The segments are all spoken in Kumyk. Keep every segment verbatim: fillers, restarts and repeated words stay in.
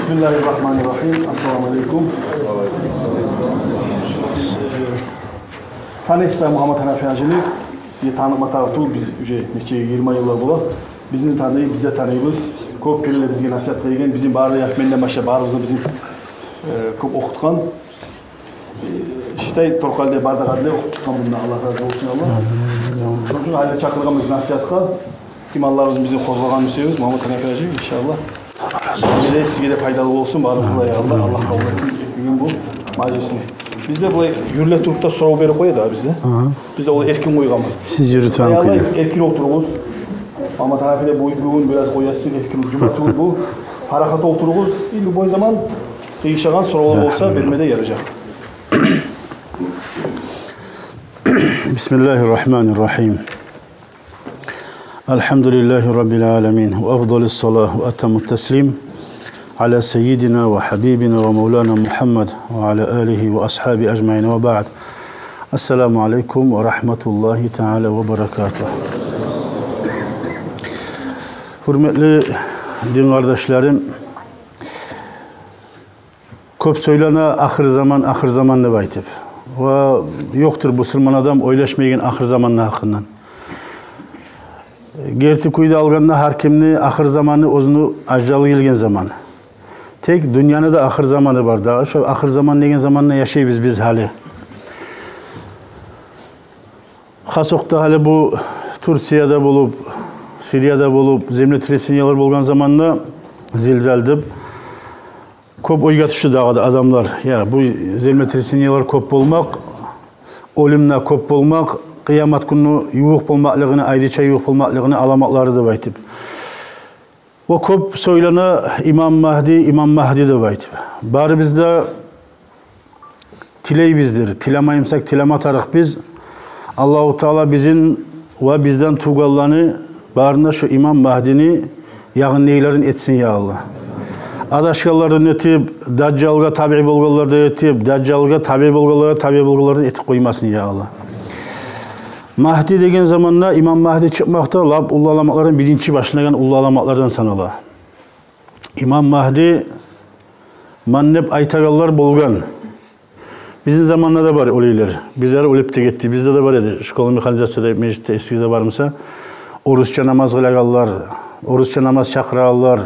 Бисмиллагьи ррагьмани ррагьим. Ассаламу алейкум. Таныйсыз Мугьаммат Гьанафи гьажини, сизге танытма тарыкъ тюгюл, биз уже нече йигирма йыллар бола. Бизин таный, биз де таныйбыз. Кёп керенлер бизге насигьат этген, бизин бары да яш, менден башлап, барыбызны бизин, э, кёп охутгъан. Э, считай, Торкъалиде бары да къадилер охутгъан мунда, Аллагь рази болсун, Аллагь. Шону учун гьали чакъыргъанбыз насигьатгъа. Имамларыбызны бизин къозгъагъан себебибиз Мугьаммат Гьанафи гьажи, иншааллагь. Сизге де, сизге де пайдалы болсун, бары да, я Аллагь, Аллагь къабул этсин этген бу мажлисни. Биз де булай юрюле туруп да сорав берип къоя да бизде. Биз де олай эркин къойгъанбыз. Сиз юрютеген кюйде. Эркин олтуругъуз. Мугьаммат Гьанафи де бу, бугюн бираз къоясыз, эркин, жума тюгюл бу. Парахат олтуругъуз. И любой заман къыйышагъан соравлар болса, берме де ярайжакъ. بسم الله الرحمن الرحيم. الحمد لله رب العالمين، وأفضل الصلاة وأتم التسليم على سيدنا وحبيبنا ومولانا محمد وعلى آله وأصحابه أجمعين، وبعد. السلام عليكم ورحمة الله تعالى وبركاته. Гьюрметли дин къардашларым, кёп сёйлене ахыр заман, ахыр заман деп айтып. Ва ёкъдур бусурман адам ойлашмайгъан ахыр заманны гьакъындан. Герти кюйде алгъанда, гьар кимни ахыр заманы оьзюню ажалы гелген заман. Тек дюньяны да ахыр заманы бар да. Шо ахыр заман деген заманда яшайбыз биз гьали. Хас окъда гьали бу Турцияда болуп, Сирияда болуп, землетрясениялар болгъан заманда, зилзал деп, кёп ойгъа тюшдю дагъы да адамлар. Я, бу землетрясениялар кёп болмакъ, оьлюм де кёп болмакъ, къыямат гюнню ювукъ болмакълыгъыны, айрыча ювукъ болмакълыгъыны аламатлары деп айтып. О кёп сёйлене: имам Магьди, имам Магьди деп айтып. Барыбыз да тилейбиздир. Тилемей бусакъ, тилеме тарыкъбыз. Аллагьу Таала бизин ва бизден тувгъанланы барын да шо имам Магьдини ягъындагъылардан этсин, я Аллагь. Адашгъанлардан этип, дажжалгъа табиъ болгъанлардан этип, дажжалгъа табиъ болгъанлагъа табиъ болгъанлардан этип къоймасын, я Аллагь. Магьди деген заманда, имам Магьди чыкъмакъда лап уллу аламатлардан, биринчи башланагъан уллу аламатлардан санала. Имам Магьди ман деп айтагъанлар болгъан. Бизин заманда да бар олайлар. Бирлери оьлюп де гетди. Бизде де бар эди. Школа механизацияда, межитде, эсигизде бармыса, орусча намаз къылагъанлар, орусча намаз чакъырагъанлар.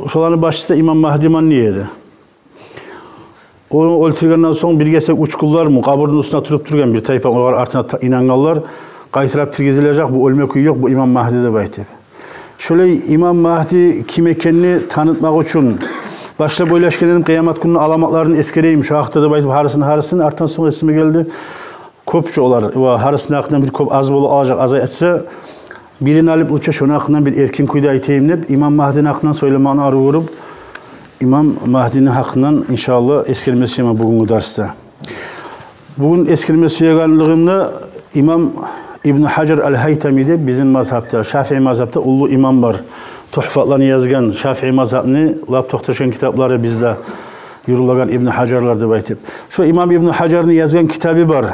Шоланы башчысы имам Магьди ман дей эди. Ону оьлтюргенден сонг бир гесек уьч гюнлерми, къабурну уьстюнде туруп тургъан бир тайпа, олар артына та-, инангъанлар, къайтарып тиргизилежек, бу оьлме кюй ёкъ, бу имам Магьди деп айтып. Шолай имам Магьди ким экенни танытмакъ учун башлап ойлашгъан эдим, къыямат гюнню аламатларын эсгерейим шо гьакъда деп айтып, гьарисин, гьарисин, артдан сонг эсиме гелди. Кёп чу олар, ва гьарисини гьакъындан бир кёп аз болуп къалажакъ, аз айтса, бирин алып, лучше шону гьакъындан бир эркин кюйде айтайым деп, имам Магьдини гьакъындан сёйлемекни арив гёрюп, имам Магьдини гьакъындан, иншааллагь, эсгерме сюемен бугюнгю дарсда. Бугюн эсгерме сюегенлигим де имам Ибну Гьажар аль-Гьайтами деп, бизин мазгьабда, шафии мазгьабда уллу имам бар. Тугьфатланы язгъан, шафии мазгьабны лап токъташгъан китаплары бизде юрюлеген Ибну Гьажарлар деп айтып. Шо имам Ибну Гьажарны язгъан китабы бар.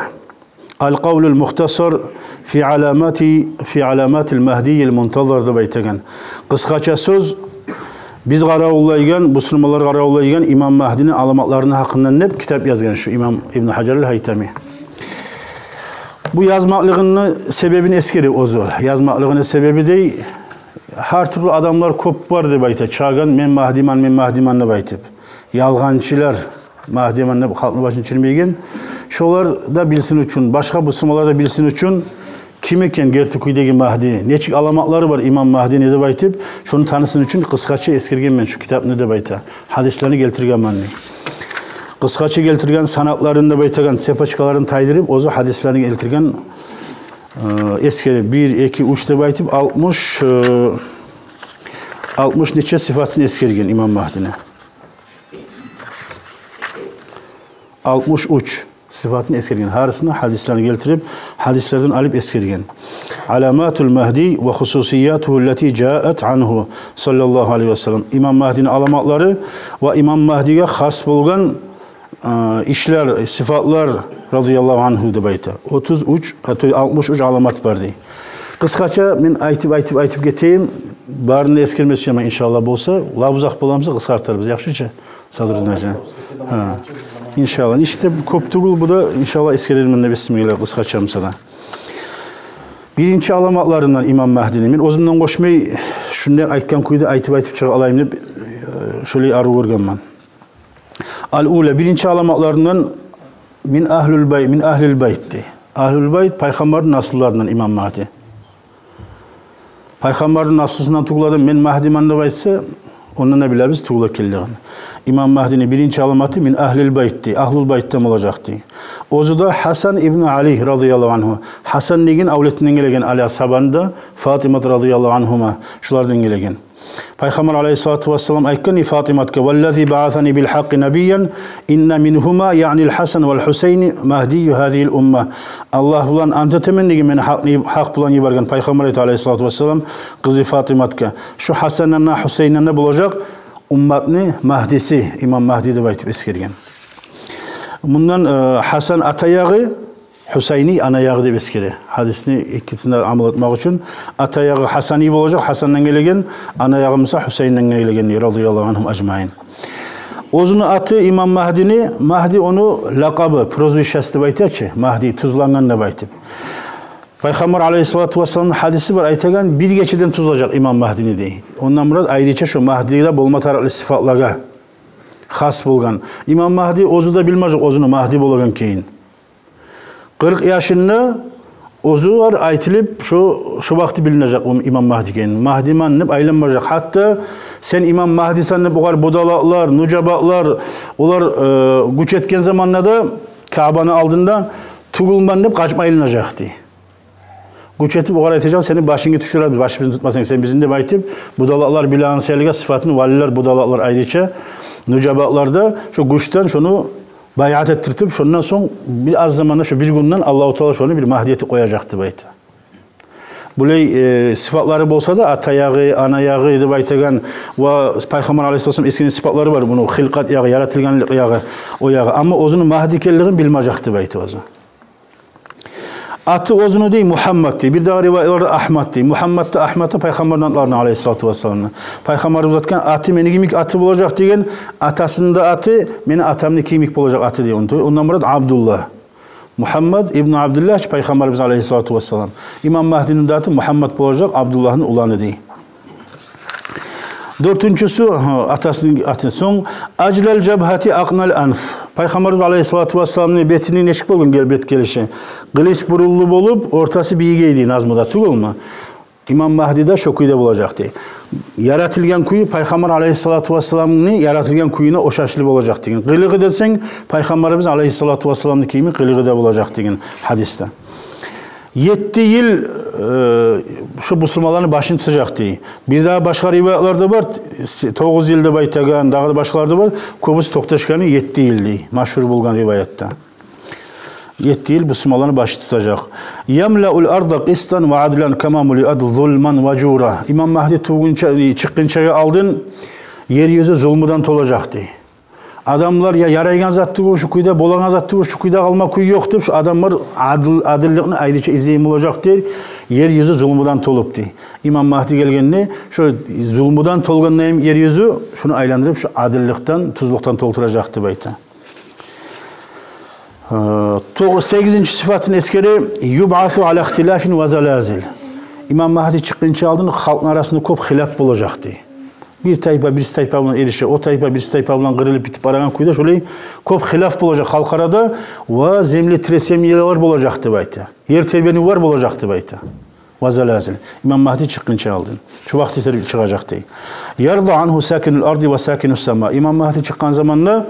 Аль-Къавлуль Мухтасар фи аламати, фи аламатиль Магьдийиль Мунтазар деп айтагъан. Къысгъача сёз, биз къаравуллайгъан, бусурманлар къаравуллайгъан имам Магьдини аламатларыны гьакъындан деп китап язгъан шу имам Ибну Гьажар аль-Гьайтами. Бу язмакълыгъыны себебин эсгере оьзю. Язмакълыгъыны себеби дей, гьар тюрлю адамлар кёп бар деп айта, чыгъагъан: «Мен Магьдиман, мен Магьдиман», — деп айтып. Ялгъанчылар, Магьдиман деп халкъны башын чирмейген. Шолар да билсин учун, башгъа бусурманлар да билсин учун, ким экен герти кюйдеги Магьди, нечик аламатлары бар имам Магьдини деп айтып, шону танысын учун къысгъача эсгергенмен шу китапны деп айта. Гьадислени гелтиргенмен дей. Къысгъача гелтирген, санатларын деп айтагъан, цепочкаларын тайдырып, оьзю гьадислени гелтирген, э, эсгерип, бир, эки, уьч деп айтып, алтмыш, э, алтмыш нече сыфатын эсгерген имам Магьдини. Алтмыш уьч сыфатын эсгерген. Гьарисине гьадислени гелтирип, гьадислерден алып эсгерген. Аламатуль Магьди ва хусусиятугьу ллати жаат ангьу, саллаллагьу алайгьи ва саллам. Имам Магьдини аламатлары ва имам Магьдиге хас болгъан, э, ишлер, сыфатлар, разияллагьу ангьу деп айта. Отуз уьч, а то алтмыш уьч аламат бар дей. Къысгъача мен айтып, айтып, айтып гетейим. Барын да эсгермесе яман, иншаллагь, болса, лап узакъ боламыз, къысгъартарбыз, яхшыча, садрына чы. Гьа. Иншаллагь. Ишде кёп тюгюл, бу да, иншаллагь, эсгерермен деп эсиме геле къысгъача буса да. Биринчи аламатларындан имам Магьдини. Мен оьзюмден къошмай, шунда айтгъан кюйде айтып-айтып чыгъа алайым деп, э, шолай арив гёргенмен. Ал-ула, биринчи аламатларындан мин агьлул бай-, мин агьлил байт дей. Агьлул байт, пайхаммарны наслуларындан имам Магьди. Пайхаммарны наслусундан тюгюл адам «мен Магьдимен» деп айтса, ондан да билебиз тюгюл экенлигин. Имам Магьдини биринчи аламаты мин агьлил байт дей, агьлул байтдан болажакъ дей. Оьзю де Гьасан ибн Али радияллагьу ангьу. Гьасан деген авлетинден гелеген, Али асгьабаны да, Фатимат радияллагьу ангьума, шулардан гелеген. Пайхаммар алайгьиссалату вассалам айтгъан Фатиматгъа: «Валлази баасани бил гьакъкъи набиян, инна мингьума, яънил Гьасан вал Гьусайни, магьдию гьазигьил умма». Аллагь булан ант этемен деген, мени гьакъ, гьакъ булан йиберген, пайхаммар айта алайгьиссалату вассалам къызы Фатиматгъа, шу Гьасандан да, Гьусайндан да болажакъ умматны магьдиси, имам Магьди деп айтып эсгерген. Мундан, э, Гьасан ата ягъы, Гьусайни ана ягъы деп эсгере. Гьадисни экисине амал этмек учун, ата ягъы Гьасани болажакъ, Гьасандан гелеген, ана ягъы буса Гьусайндан гелеген, радияллагьу ангьум ажмаин. Оьзюню аты имам Магьдини, Магьди ону лакъабы, прозвищасы деп айта чы, Магьди, тюзланнган деп айтып. Пайхаммар алайгьиссалату вассаламны гьадиси бар, айтагъан, бир гечеден тюзлежек имам Магьдини дей. Ондан мурат айрыча шо Магьдиде болма тарыкълы сыфатлагъа хас болгъан. Имам Магьди оьзю де билмежек оьзюню Магьди болагъан экенин. Къыркъ яшында оьзю бар айтылып, шо, шо вакъти билинежек имам Магьди экенин. Магьдимен деп айланмажакъ. Гьатта сен имам Магьдисен деп огъар будалакълар, нужабатлар, олар, э, гюч этген заманда да Каабаны алдында тюгюлмен деп къачмайлынажакъ дей. Гюч этип огъар айтажакъ: «Сени башынгны тюшюрербиз, башыбызны тутмасанг сен бизин», — деп айтып, будалакълар билеген саялыгъа сыфатын валилер, будалакълар айрыча, нужабатлар да шо гючден шону байат этдиртип, шондан сонг бир аз заманда, шо бир гюнден Аллагьу Таала шону бир Магьди этип къояжакъ деп айта. Булай, э, сыфатлары болса да, ата ягъы, ана ягъы деп айтагъан ва Пайхаммар алайгьиссалам эсгерген сыфатлары бар. Муну хилкъат ягъы, яратылгъанлыкъ ягъы, о ягъы. Амма оьзюню Магьди экенлигин билмежек деп айта оьзю. Аты оьзюню дей Мугьаммад дей. Бир дагъы риваятларда Агьмад дей. Мугьаммад да, Агьмад да пайхаммарны атларындан алайгьиссалату вассаламны. Пайхаммарыбыз айтгъан: «Аты мени йимик аты болажакъ», — деген, атасыны да аты мени атамны йимик болажакъ аты дей. Онда, ондан мурат Абдуллагь. Мугьаммад ибну Абдуллагь чы пайхаммарыбыз алайгьиссалату вассалам. Имам Магьдини де аты Мугьаммад болажакъ, Абдуллагьны уланы дей. Дёртюнчюсю, гьа, атасыны аты. Сонг, ажлал жабгьати акънал анф. Пайхаммарыбыз алайгьиссалату вассаламны бетини нечик болгъан гел-, бет гелиши? Къылыч бурунлу болуп, ортасы бийигей дей назмуда, тюгюлмю? Имам Магьди де шо кюйде болажакъ дей. Яратылгъан кюю Пайхаммар алайгьиссалату вассаламны яратылгъан кююне ошашлы болажакъ деген. Къылыгъы десенг, Пайхаммарыбыз алайгьиссалату вассаламны йимик къылыгъы да болажакъ деген гьадисде. Етти йыл, э, шо бусурманланы башын тутажакъ дей. Бир дагъы башгъа риваятлар да бар, с-, тогъуз йыл деп айтагъан, дагъы да башгъалар да бар. Кёбюсю токъташгъаны етти йыл дей, машгьур болгъан риваятда. Етти йыл бусурманланы башын тутажакъ. Ямлаул арда къыстан ва адлан кама мулиат зулман ва жура. Имам Магьди тувгъунча, чыкъгъынчагъа алдын ер юзю зулмудан толажакъ дей. Адамлар: «Я, ярайгъан зат тюгюл шу кюйде, болагъан зат тюгюл шу кюйде къалма, кюй ёкъ», — деп, шу адамлар адил-, адилликни айрыча излейген болажакъ дей, ер юзю зулмудан толуп дей. Имам Магьди гелгенде, шо зулмудан толгъанда ер юзю, шуну айландырып, шо адилликден, тюзлюкден толтуражакъ деп айта. Э, то-, сегизинчи сыфатын эсгере: юбасу аля ихтилафин ва залазил. Имам Магьди чыкъгъынча алдын халкъны арасында кёп хилаф болажакъ дей. Бир тайпа бирси тайпа булан эрише, о тайпа бирси тайпа булан къырылып битип барагъан кюйде шолай кёп хилаф болажакъ халкъ арада ва землетрясениелер болажакъ деп айта. Ер тербенивлер болажакъ деп айта. Ва залазил. Имам Магьди чыкъгъынча алдын. Шу вакъти тербенип чыгъажакъ дей. Ярда ангьу сакинул арди ва сакинус сама. Имам Магьди чыкъгъан заманда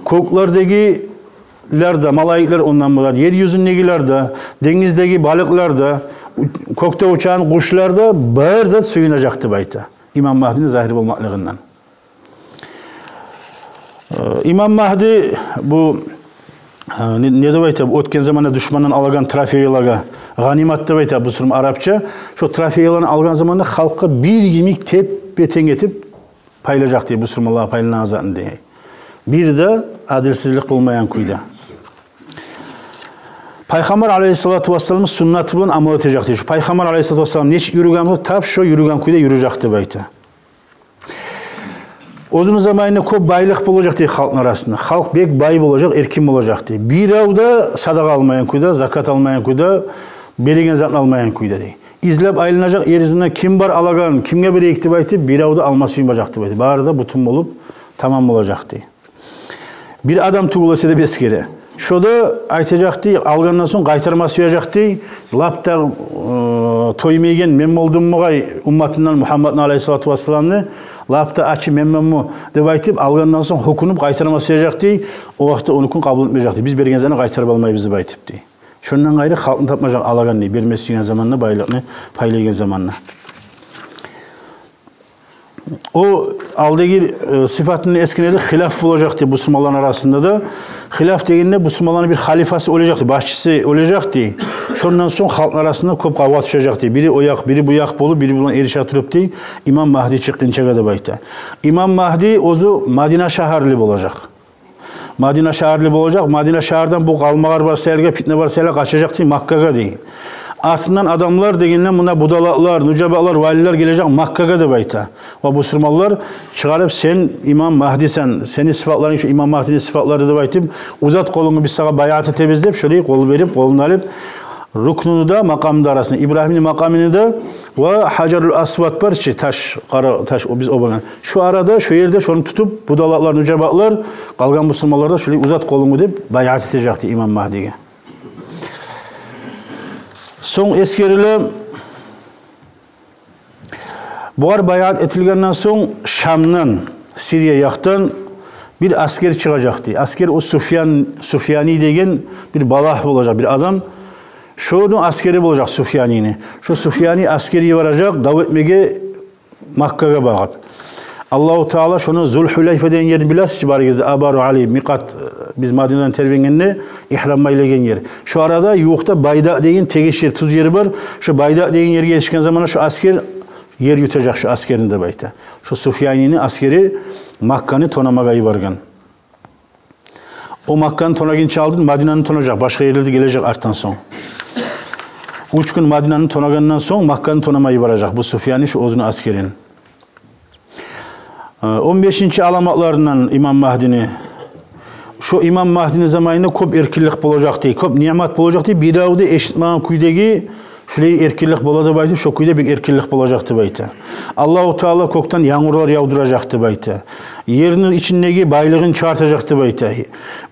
кёклердегилер де, малайиклер, ондан булар, ер юзюндегилер де, денгиздеги балыкълар да, кёкде учагъан къушлар да, бар зат сююнежек деп айта. Имам Магьдини загьир болмакълыгъындан. Э, имам Магьди бу, э, не, не деп айта, бу оьтген заманда душмандан алагъан трофейлеге, гъанимат деп айта бусурман арапча. Шо трофейлени алгъан заманда халкъгъа бир йимик теппе-тенг этип пайлажакъ дей, бусурманлагъа пайланагъан затын дей. Бир де адилсизлик болмайгъан кюйде. Пайхаммар алайгьиссалату вассаламны суннаты булан амал этежек дей. Шо Пайхаммар алайгьиссалату вассалам нечик юрюген болса, тап шо юрюген кюйде юрюжек деп айта. Оьзюню заманында кёп байлыкъ болажакъ дей халкъны арасында. Халкъ бек бай болажакъ, эркин болажакъ дей. Бирев де садагъа алмайгъан кюйде, закат алмайгъан кюйде, береген затын алмайгъан кюйде дей. Излеп айланажакъ ер юзюнде ким бар алагъан, кимге берейик деп айтып, бирев де алма сюймежек деп айта. Бары да бютюн болуп тамам болажакъ дей. Бир адам тюгюл эсе де эсгере. Шо да айтажакъ дей, алгъандан сонг къайтарма сюежек дей. Лап да, э, тоймайгъан мен болдум бугъай, умматындан Мугьаммадны алайгьиссалату вассаламны, лап да ачы мен болдум деп айтып, алгъандан сонг гьёкюнюп къайтарма сюежек дей. О вакътиде онукюн къабул этмежек дей. Биз берген затны къайтарып алмайбыз деп айтып дей. Шондан къайры халкъны тапмажакъ алагъан дей, берме сюйген заманда, байлыкъны пайлайгъан заманда. О алдагъы, э, сыфатын эсгере де, хилаф болажакъ дей бусурманланы арасында да. Хилаф дегенде бусурманланы бир халифасы олажакъ дей, башчысы олажакъ дей. Шондан сонг халкъны арасында кёп къавгъа тюшежек дей. Бири о якъ, бири бу якъ болуп, бири булан эрише туруп дей, имам Магьди чыкъгъынчагъа деп айта. Имам Магьди оьзю Мадина шагьарлы болажакъ. Мадина шагьарлы болажакъ. Мадина шагьардан бу къалмагъал бар саялы, питне бар саялы къачажакъ дей Маккагъа дей. Артындан адамлар дегенде мунда будалалар, нужабалар, валилер гележек Маккагъа деп айта. Ва бусурманлар чыгъарып, сен имам Магьдисен, сени сыфатларынг шу имам Магьдини сыфатлары деп айтып, узат къолунгну, биз сагъа байат этебиз деп, шолай къол берип, къолун алып, рукнуну да, макъамны да арасында, Ибрагьимни макъамыны да ва Гьажарул Асвад бар чы, таш, къара таш, о биз о болгъан. Шо арада, шо ерде шону тутуп, будалалар, нужабалар, къалгъан бусурманлар да шолай узат къолунгну деп байат этежек дей имам Магьдиге. Сонг эсгериле, бугъар байат этилгенден сонг Шамдан, Сирия якъдан бир аскер чыгъажакъ дей. Аскер о Суфьян, Суфьяни деген бир балагь болажакъ, бир адам. Шону аскери болажакъ Суфьянини. Шо Суфьяни аскер йибережек дав этмеге Маккагъа багъып. Аллагьу Таала шону Зулхулайфа деген ерни билесиз чи барыгъыз да, Абару Али, микъат, э, биз Мадинадан тербенгенде игьрам байлагъан ер. Шо арада ювукъда Байдакъ деген тегиш ер, тюз ер бар. Шо Байдакъ деген ерге етишген заманда шо аскер ер ютажакъ шо аскерни деп айта. Шо Суфьянини аскери Макканы тонамагъа йиберген. О Макканы тонагъынча алдын Мадинаны тонажакъ, башгъа ерлер де гележек артдан сонг. Уьч гюн Мадинаны тонагъандан сонг Макканы тонама йибережек бу Суфьяни шо оьзюню аскерин. Э, он бешинчи аламатларындан имам Магьдини. Шо имам Магьдини заманында кёп эркинлик болажакъ дей, кёп ниъмат болажакъ дей, бирев де эшитмеген кюйдеги шолай эркинлик бола деп айтып, шо кюйде бек эркинлик болажакъ деп айта. Аллагьу Таала кёкден янгурлар явдуражакъ деп айта. Ерни ичиндеги байлыгъын чыгъартажакъ деп айта.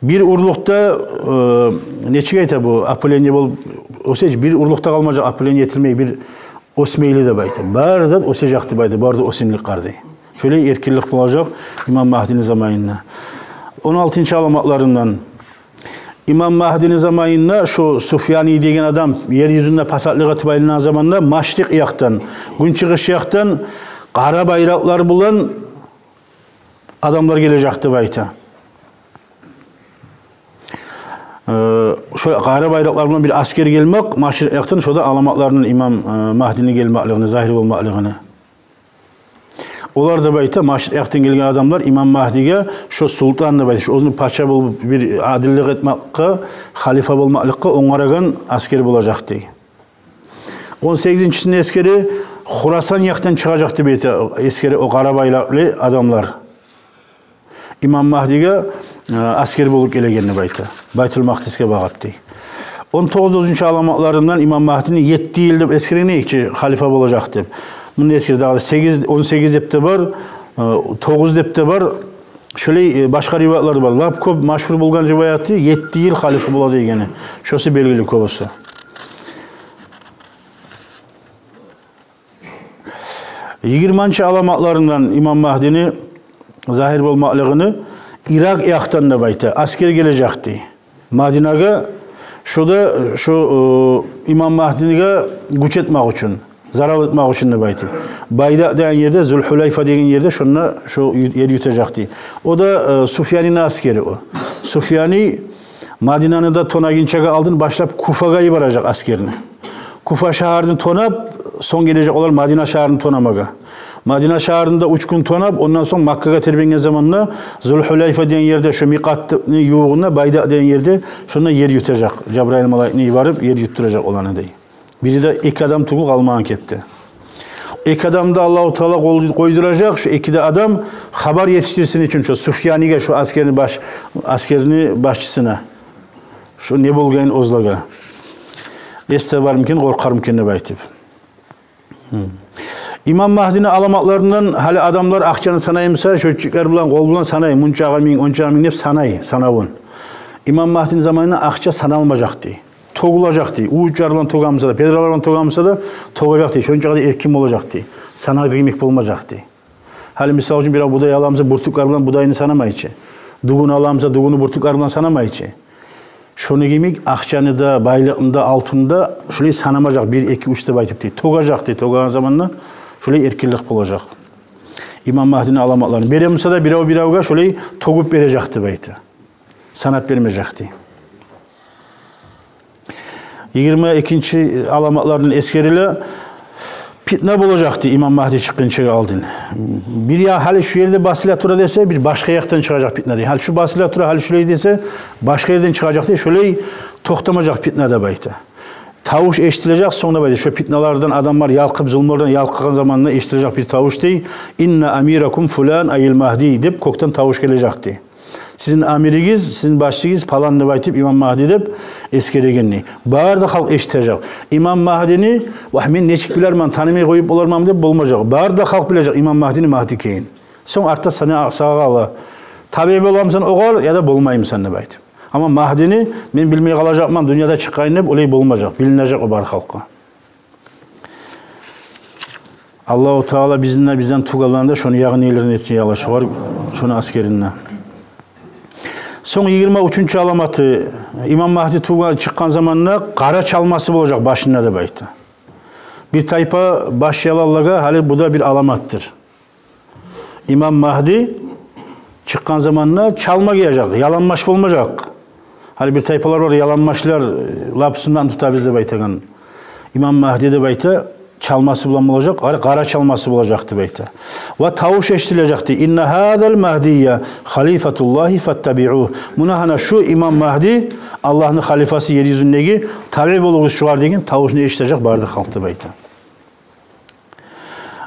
Бир урлукъда, э, нечик айта бу, опыление болуп, оьсе чи, бир урлукъда къалмажакъ, опыление этилмей, бир оьсмейли деп айта. Бар зат оьсежек деп айта, бары да оьсюмлюк къарды. Шолай эркинлик болажакъ имам Магьдини заманында. Он алтынчы аламатларындан. Имам Магьдини заманында шо Суфьяни деген адам ер юзюнде пасатлыкъ этип айланагъан заманда машрикъ якъдан, гюнчыгъыш якъдан къара байракълар булан адамлар гележек деп айта. Э, шо къара байракълар булан бир аскер гелмек машрикъ якъдан, шо да аламатларындан имам, э, Магьдини гелмеклигини, загьир болмакълыгъыны. Олар деп айта, машрикъ якъдан гелген адамлар имам Магьдиге, шо султан деп айта, шо оьзюню пача болуп, бир адиллик этмекге, халифа болмакълыкъгъа онгарагъан аскер болажакъ дей. Он сегизинчисин эсгере, Хурасан якъдан чыгъажакъ деп айта, эсгере о къара байракълы адамлар. Имам Магьдиге, э, аскер болуп гелеген деп айта. Байтул Макъдисге багъып дей. Он тогъузунчу аламатларындан имам Магьдини етти йыл деп эсгерген эдик чи, халифа болажакъ деп. Муну эсгере дагъы да сегиз, он сегиз деп де бар, э, тогъуз деп де бар. Шолай, э, башгъа риваятлар бар. Лап кёп машгьур болгъан риваяты етти йыл халифа бола дегени. Шосу белгили кёбюсю. Йигирманчы аламатларындан имам Магьдини загьир болмакълыгъыны, Иракъ якъдан деп айта, аскер гележек дей Мадинагъа, шо да шо, э, имам Магьдиге гюч этмек учун, зарал этмек учун деп айта. Байдакъ деген ерде, Зулхулайфа деген ерде, шонда шо ю-, ер ютажакъ дей. О да, э, Суфьянини аскери о. Суфьяни Мадинаны да тонагъынчагъа алдын башлап Куфагъа йибережек аскерни. Куфа шагьарны тонап, сонг гележек олар Мадина шагьарны тонамагъа. Мадина шагьарында уьч гюн тонап, ондан сонг Маккагъа тербенген заманда Зулхулайфа деген ерде, шо микъатны ювугъунда, Байдакъ деген ерде, шонда ер ютажакъ. Жабрайыл малайикни йиберип, ер ютдуражакъ оланы дей. Бири де эки адам тюгюл къалмагъан кепде. Эки адамны да Аллагьу Таала къол-, къойдуражакъ, шо эки де адам хабар етишдирсин учун шо Суфьяниге, шо аскерни баш-, аскерни башчысына. Шо не болгъанын оьзлеге. Эсде бармы экен, къоркъармы экен деп айтып. Гьм. Имам Магьдини аламатларындан, гьали адамлар акъчаны санай буса, счётчиклер булан, къол булан санай, мунчагъа минг, ончагъа минг деп санай, санавун. Имам Магьдини заманында акъча саналмажакъ дей. Тёгюлежек дей. Увучлар булан тёге буса да, педралар булан тёге буса да, тёгежек дей. Шончагъа да эркин болажакъ дей. Санар йимик болмажакъ дей. Гьали, мисал учун, бирев будай ала буса, бюртюклер булан будайны санамай чы. Дугун ала буса, дугунну бюртюклер булан санамай чы. Шону йимик акъчаны да, байлыкъны да, алтынны да шолай санамажакъ, бир, эки, уьч деп айтып дей. Тёгежек дей, тёгеген заманда шолай эркинлик болажакъ. Имам Магьдини аламатларын бере буса да, бирев-биревге шолай тёгюп бережек деп айта. Санап бермежек дей. Йигирма экинчи аламатлардан эсгериле, питна болажакъ дей Имам Магьди чыкъгъынчагъа алдын. Бир я гьали шу ерде басыла тура десе, бир башгъа якъдан чыгъажакъ питна дей. Гьали шу басыла тура, гьали шулай десе, башгъа ерден чыгъажакъ дей, шолай токътамажакъ питна деп айта. Тавуш эшитилежек, сонг деп айта, шо питналардан адамлар ялкъып, зулмулардан ялкъагъан заманда эшитилежек бир тавуш дей: «Инна амиракум фулан айил Магьди», — деп кёкден тавуш гележек дей. Сизин амиригиз, сизин башчыгъыз палан деп айтып, Имам Магьди деп эсгерегенни. Бары да халкъ эшитежек. Имам Магьдини, вагь, мен нечик билермен, танымай къоюп боларман деп болмажакъ. Бары да халкъ билежек Имам Магьдини Магьди экенин. Сонг артда сагъа, сагъа къала. Табиъ боламысан огъар, яда болмаймысан деп айтып. Амма Магьдини мен билмей къалажакъман, дюньяда чыкъгъанын деп, олай болмажакъ. Билинежек о бары халкъгъа. Аллагьу Таала бизин де, бизден тувгъанланы да шону ягъынилерден этсин, я Аллагь, шогъар, шону аскерин де. Сонг йигирма уьчюнчю аламаты, Имам Магьди тувгъан, чыкъгъан заманда къара чалмасы болажакъ башында деп айта. Бир тайпа баш яланлагъа гьали бу да бир аламатдыр. Имам Магьди чыкъгъан заманда чалма гиежек, яланбаш болмажакъ. Гьали бир тайпалар бар, яланбашлар, э, лап суннатны тута биз деп айтагъан. Имам Магьди деп айта, чалмасы булан болажакъ, къара, къара чалмасы болажакъ деп айта. Ва тавуш эшитилежек дей: «Инна гьазал Магьдия халифатуллагьи фаттабиугьу». Муна гьана шу Имам Магьди, Аллагьны халифасы ер юзюндеги, табиъ болугъуз шогъар деген тавушну эшитежек бары да халкъ деп айта.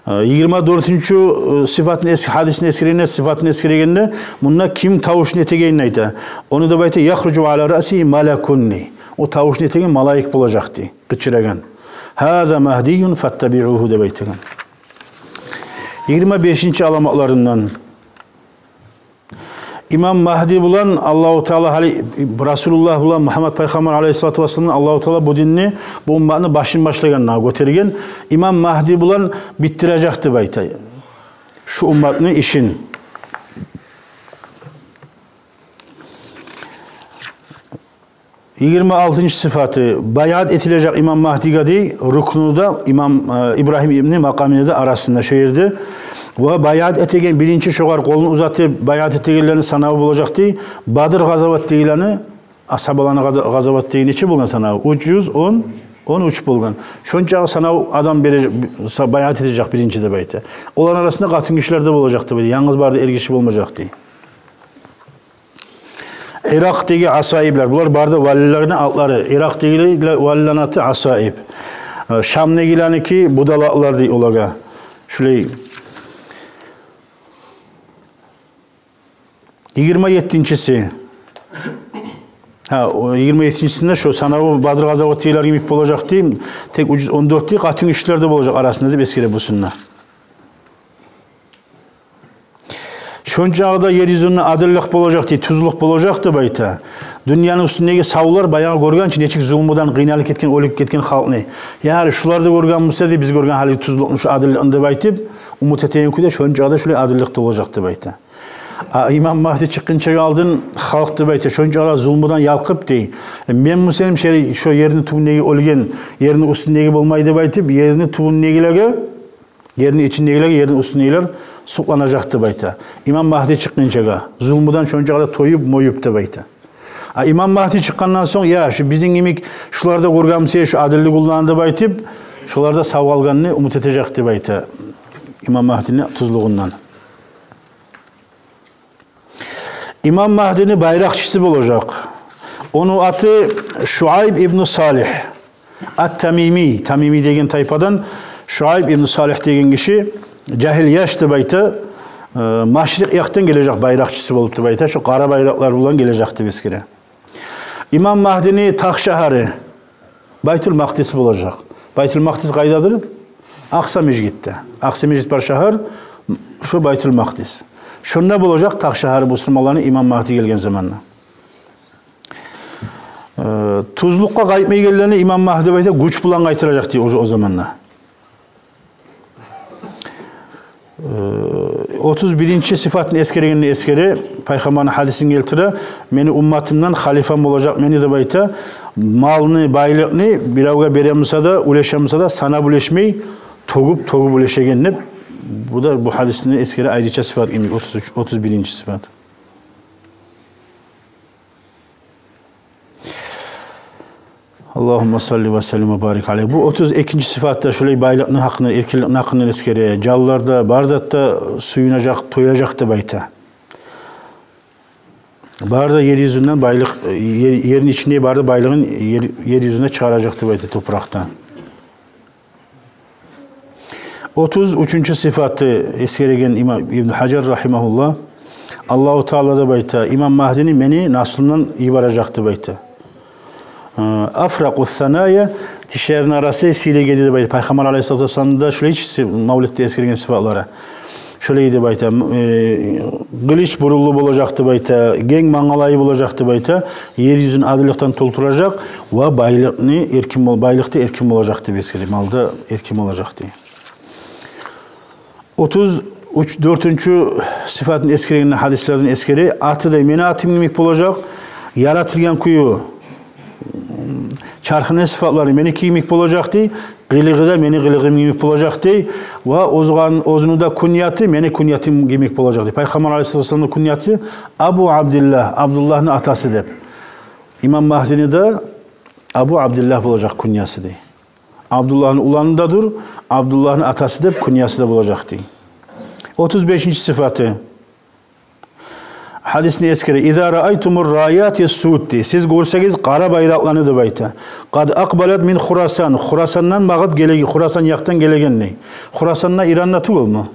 Э, йигирма дёртюнчю, э, сыфатын эс-, гьадисин эсгерегенде, сыфатын эсгерегенде, мунда ким тавушну этегенин айта. Ону деп айта: «Яхружу ала раъсигьи малакун». О тавушну этеген малайик болажакъ дей, къычырагъан. «Гьаза Магьдиюн фаттабиугьу», — деп айтагъан. Йигирма бешинчи аламатларындан. Имам Магьди булан Аллагьу Таала, гьали Расулуллагь булан Мугьаммад пайхаммар алайгьиссалату вассалам, Аллагьу Таала бу динни, бу умматны башын башлагъанда гётерген. Имам Магьди булан битдирежек деп айта шу умматны ишин. Йигирма алтынчы сыфаты, баяат этилежек Имам Магьдиге дей, рукнуда, Имам, э, Ибрагьим ибни Макъамине де арасында шо ерде. Ва баяат этеген, биринчи шогъар къолун узатып, баяат этегенлени санаву болажакъ дей, Бадр къазаватдагъыланы, асгьабаланы къаза-, къазаватдагъы нече болгъан санаву? Уьч юз он, он уьч болгъан. Шончагъы санав адам береже-, са-, баяат этежек биринчи деп айта. Оланы арасында къатынгишилер де болажакъ деп айта, янгыз бары да эргиши болмажакъ дей. Иракъдагъы асаиблер, булар бары да валилени атлары. Иракъдагъы валилени аты асаиб. Э, Шамдагъыланыки будалалар дей олагъа. Шулай. Йигирма еттинчиси. Гьа, о йигирма еттинчисинде шо санаву Бадр къазаватдагъылар йимик болажакъ дей. Тек уьч юз он дёрт дей, къатынгишилер де болажакъ арасында деп эсгере бусунда. Шончагъы да ер юзюнде адиллик болажакъ дей, тюзлюк болажакъ деп айта. Дюньяны уьстюндеги савлар баягъы гёрген чи, нечик зулмудан къыйналып гетген, оьлюп гетген халкъны. Яни шулар да гёрген буса дей, биз гёрген гьали тюзлюкню, шу адилликни деп айтып, умут этеген кюйде шончагъы да шулай адиллик болажакъ деп айта. А Имам Магьди чыкъгъынчагъа алдын халкъ деп айта, шончагъы да зулмудан ялкъып дей. Мен бусам шо, шо ерни тюбюндеги оьлген, ерни уьстюндеги болмай деп айтып, ерни тюбюндегилеге, ерни ичиндегилер, ерни уьстюндегилер сукъланажакъ деп айта. Имам Магьди чыкъгъынчагъа, зулмудан шончагъы да тоюп, моюп деп айта. А Имам Магьди чыкъгъандан сонг, я, шу бизин йимик шулар да гёрген буса, шу адилли къулланы деп айтып, шулар да сав къалгъанны умут этежек деп айта. Имам Магьдини тюзлюгюнден. Имам Магьдини байракъчысы болажакъ. Ону аты Шуайб ибну Салигь ат-Тамими. Тамими деген тайпадан Шуайб ибну Салигь деген гиши, жагьил яш деп айта, э, машрикъ якъдан гележек байракъчысы болуп деп айта. Шо къара байракълар булан гележек деп эсгере. Имам Магьдини тахшагьары Байтул Макъдис болажакъ. Байтул Макъдис къайдадыр? Акъса межитде. Акъса межит бар шагьар, шо Байтул Макъдис. Шонда болажакъ тахшагьары бусурманланы Имам Магьди гелген заманда. Э, тюзлюкге къайтмайгъанланы Имам Магьди деп айта, гюч булан къайтаражакъ дей о, о заманда. Э, отуз биринчи сыфатын эсгергенде эсгере, Пайхаммарны гьадисин гелтире, мени умматымдан халифам болажакъ мени деп айта, малны, байлыкъны биревге бере буса да, уьлеше буса да, санап уьлешмей, тёгюп, тёгюп уьлешеген деп. Бу да бу гьадисни эсгере айрыча сыфат йимик, отуз уьч, отуз биринчи сыфат. Аллагьумма салли ва саллим ва барик алайгь. Бу отуз экинчи сыфатда шулай байлыкъны гьакъында, эркинликни гьакъында эсгере. Жанлар да, бар зат да сююнежек, тояжакъ деп айта. Бары да ер юзюнден байлыкъ, ер, ерни ичинде бары да байлыгъын ер, ер юзюне чыгъаражакъ деп айта топуракъдан. Отуз уьчюнчю сыфаты эсгереген имам Ибну Гьажар рагьимагьуллагь, Аллагьу Таала деп айта, Имам Магьдини мени наслумдан йибережек деп айта. Э, афракъу саная, тишлерини арасы сийрек эди деп айта. Пайхаммар алайгьиссалату вассаламны да шулай чы сы-, мавлетде эсгерген сыфатлары. Шолай деп айта, э, къылыч бурунлу болажакъ деп айта, генг мангалайы болажакъ деп айта, ер юзюн адилликден толтуражакъ ва байлыкъны эркин бол-, байлыкъда эркин болажакъ деп эсгере, малда эркин болажакъ дей. Отуз уьч, дёртюнчю сыфатын эсгерегенде гьадислерден эсгере, аты да мени атым йимик болажакъ, яратылгъан кюю, чархыны сыфатлары меники йимик болажакъ дей, къылыгъы да мени къылыгъым йимик болажакъ дей, ва оьзган-, оьзюню де куньяты мени куньятым йимик болажакъ дей. Пайхаммар алайгьиссалату вассаламны куньяты Абу Абдиллагь, Абдуллагьны атасы деп. Имам Магьдини де Абу Абдиллагь болажакъ куньясы дей. Абдуллагьны уланы да дюр, Абдуллагьны атасы деп куньясы да болажакъ дей. Отуз бешинчи сыфаты. Гьадисни эсгере, иза раайтумур раяти суд дей. Сиз гёрсегиз къара байракъланы деп айта. Къад акъбалат мин Хурасан. Хурасандан багъып гелеген, Хурасан якъдан гелеген дей. Хурасан да Иранда тюгюлмю?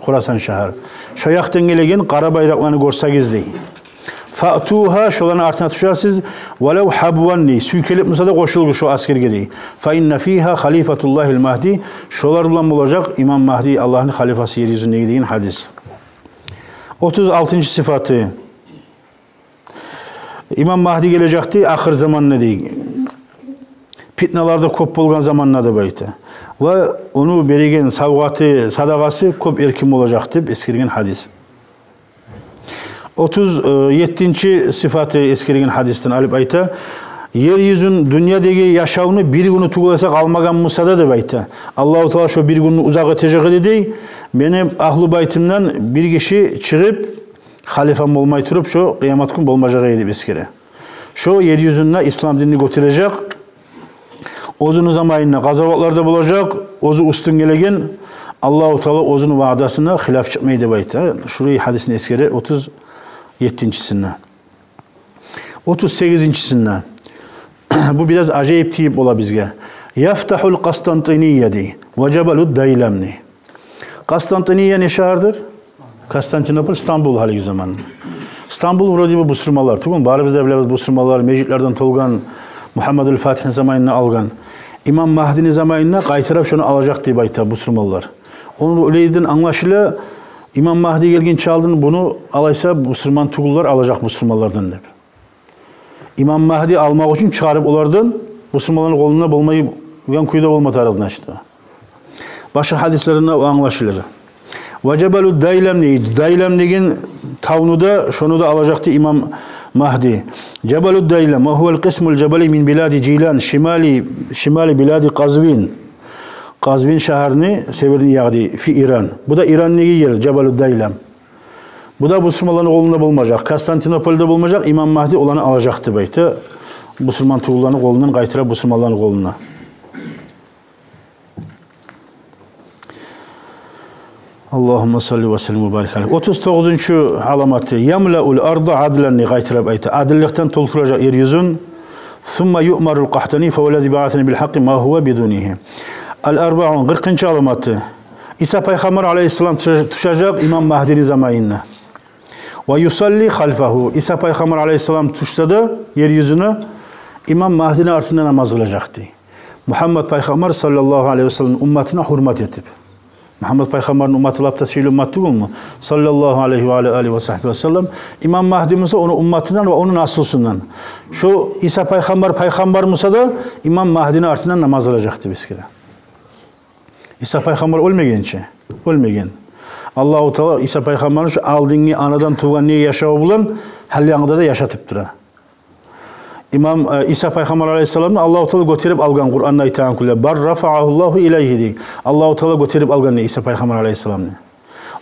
Хурасан шагьар. Шо якъдан гелеген къара байракъланы гёрсегиз дей. Фаътугьа, шоланы артына тюшерсиз, валав гьабван дей. Сюйкелип буса да къошулугъуз шо асгерге дей. Фа инна фигьа халифатуллагьил магьди. Шолар булан болажакъ Имам Магьди, Аллагьны халифасы ер юзюндеги деген гьадис. Отуз алтынчы сыфаты. Имам Магьди гележек дей ахыр заманда дей. Питналар да кёп болгъан заманда деп айта. Ва ону береген савгъаты, садагъасы кёп эркин болажакъ деп эсгерген гьадис. Отуз етинчи сыфаты эсгерген гьадисден алып айта. Ер юзюн, дюньядагъы яшавну бир гюню тюгюл эсе къалмагъан буса да деп айта. Аллагьу Таала шо бир гюнню узакъ этежек эди дей. Мени агьлу байтымдан бир гиши чыгъып, халифам болмай туруп, шо къыямат гюн болмажакъ эди деп эсгере. Шо ер юзюнде ислам динни гётережек, оьзюню заманында къазаватлар да болажакъ, оьзю уьстюн гелеген, Аллагьу Таала оьзюню ваъдасына хилаф чыкъмай деп айта. Шулай гьадисни эсгере отуз етинчисинде. Отуз сегизинчисинде. Бу бираз ажайып тийип бола бизге. Яфтагьул Къустантиния дей, ва Жабалуд Дайлам дей. Къустантиния не шагьардыр? Константинополь, Стамбул гьалиги заман. Стамбул вроде бы бусурманлар тюгюл, барыбыз да билебиз, бусурманлар, межитлерден толгъан, Мугьаммадул Фатигьни заманында алгъан. Имам Магьдини заманында къайтарып шону алажакъ деп айта бусурманлар. Ону олайдан англашыла, Имам Магьди гелгинче алдын буну алайса бусурман тюгюллер алажакъ бусурманлардан деп. Имам Магьди алмакъ учун чыгъарып олардан, бусурманланы къолунда болмайгъан кюйде болма тарыкъ, значит. Башгъа гьадислерден де англашыла. Ва Жабалуд Дайлам дей, Дайлам деген тавну да, шону да алажакъ дей Имам Магьди. Жабалуд Дайлам, ва гьувал къисмул жабали мин билади Жилан, шимали, шимали билади Къазвин. Къазвин шагьарны северный ягъы дей, фи Иран. Бу да Ирандагъы ер, Жабалуд Дайлам. Бу да бусурманланы къолунда болмажакъ. Константинопольда болмажакъ, Имам Магьди оланы алажакъ деп айта. Бусурман тюгюллени къолундан къайтарып бусурманланы къолуна. Аллагьумма салли ва саллим ва барик алайгь. Отуз тогъузунчу аламаты: «Ямлаул арда адлан», къайтарып айта. Адилликден толтуражакъ ер юзюн. «Сумма юъмарул къахтани, фаваллази баасани бил гьакъкъи ма гьува бидунигьи». Ал-Арбаун, къыркъынчы аламаты. Иса пайхаммар алайгьиссалам тюше-, тюшежек имам Магьдини заманында. «Ва юсалли халфагьу». Иса пайхаммар алайгьиссалам тюшсе де ер юзюне, имам Магьдини артында намаз къылажакъ дей. Мугьаммад пайхаммар саллаллагьу алайгьи ва саллам умматына гьюрмат этип. Мугьаммад пайхаммарны умматы лап да сыйлы уммат тюгюлмю? Саллаллагьу алайгьи ва ала алигьи ва сагьбигьи ва саллам. Имам Магьди буса ону умматындан ва ону наслусундан. Шо Иса пайхаммар пайхаммар буса да, имам Магьдини артындан намаз къылажакъ деп эсгере. Иса пайхаммар оьлмеген чи? Оьлмеген. Аллагьу Таала Иса пайхаммарны шо алдынгы анадан тувгъан не яшаву булан гьали янгыда да яшатып тура. Имам, э, Иса пайхаммар алайгьиссаламны Аллагьу Таала гётерип алгъан, Къуранда айтагъан кюйде: «Бал рафаагьуллагьу илайгьи», – дей. Аллагьу Таала гётерип алгъан дей Иса пайхаммар алайгьиссаламны.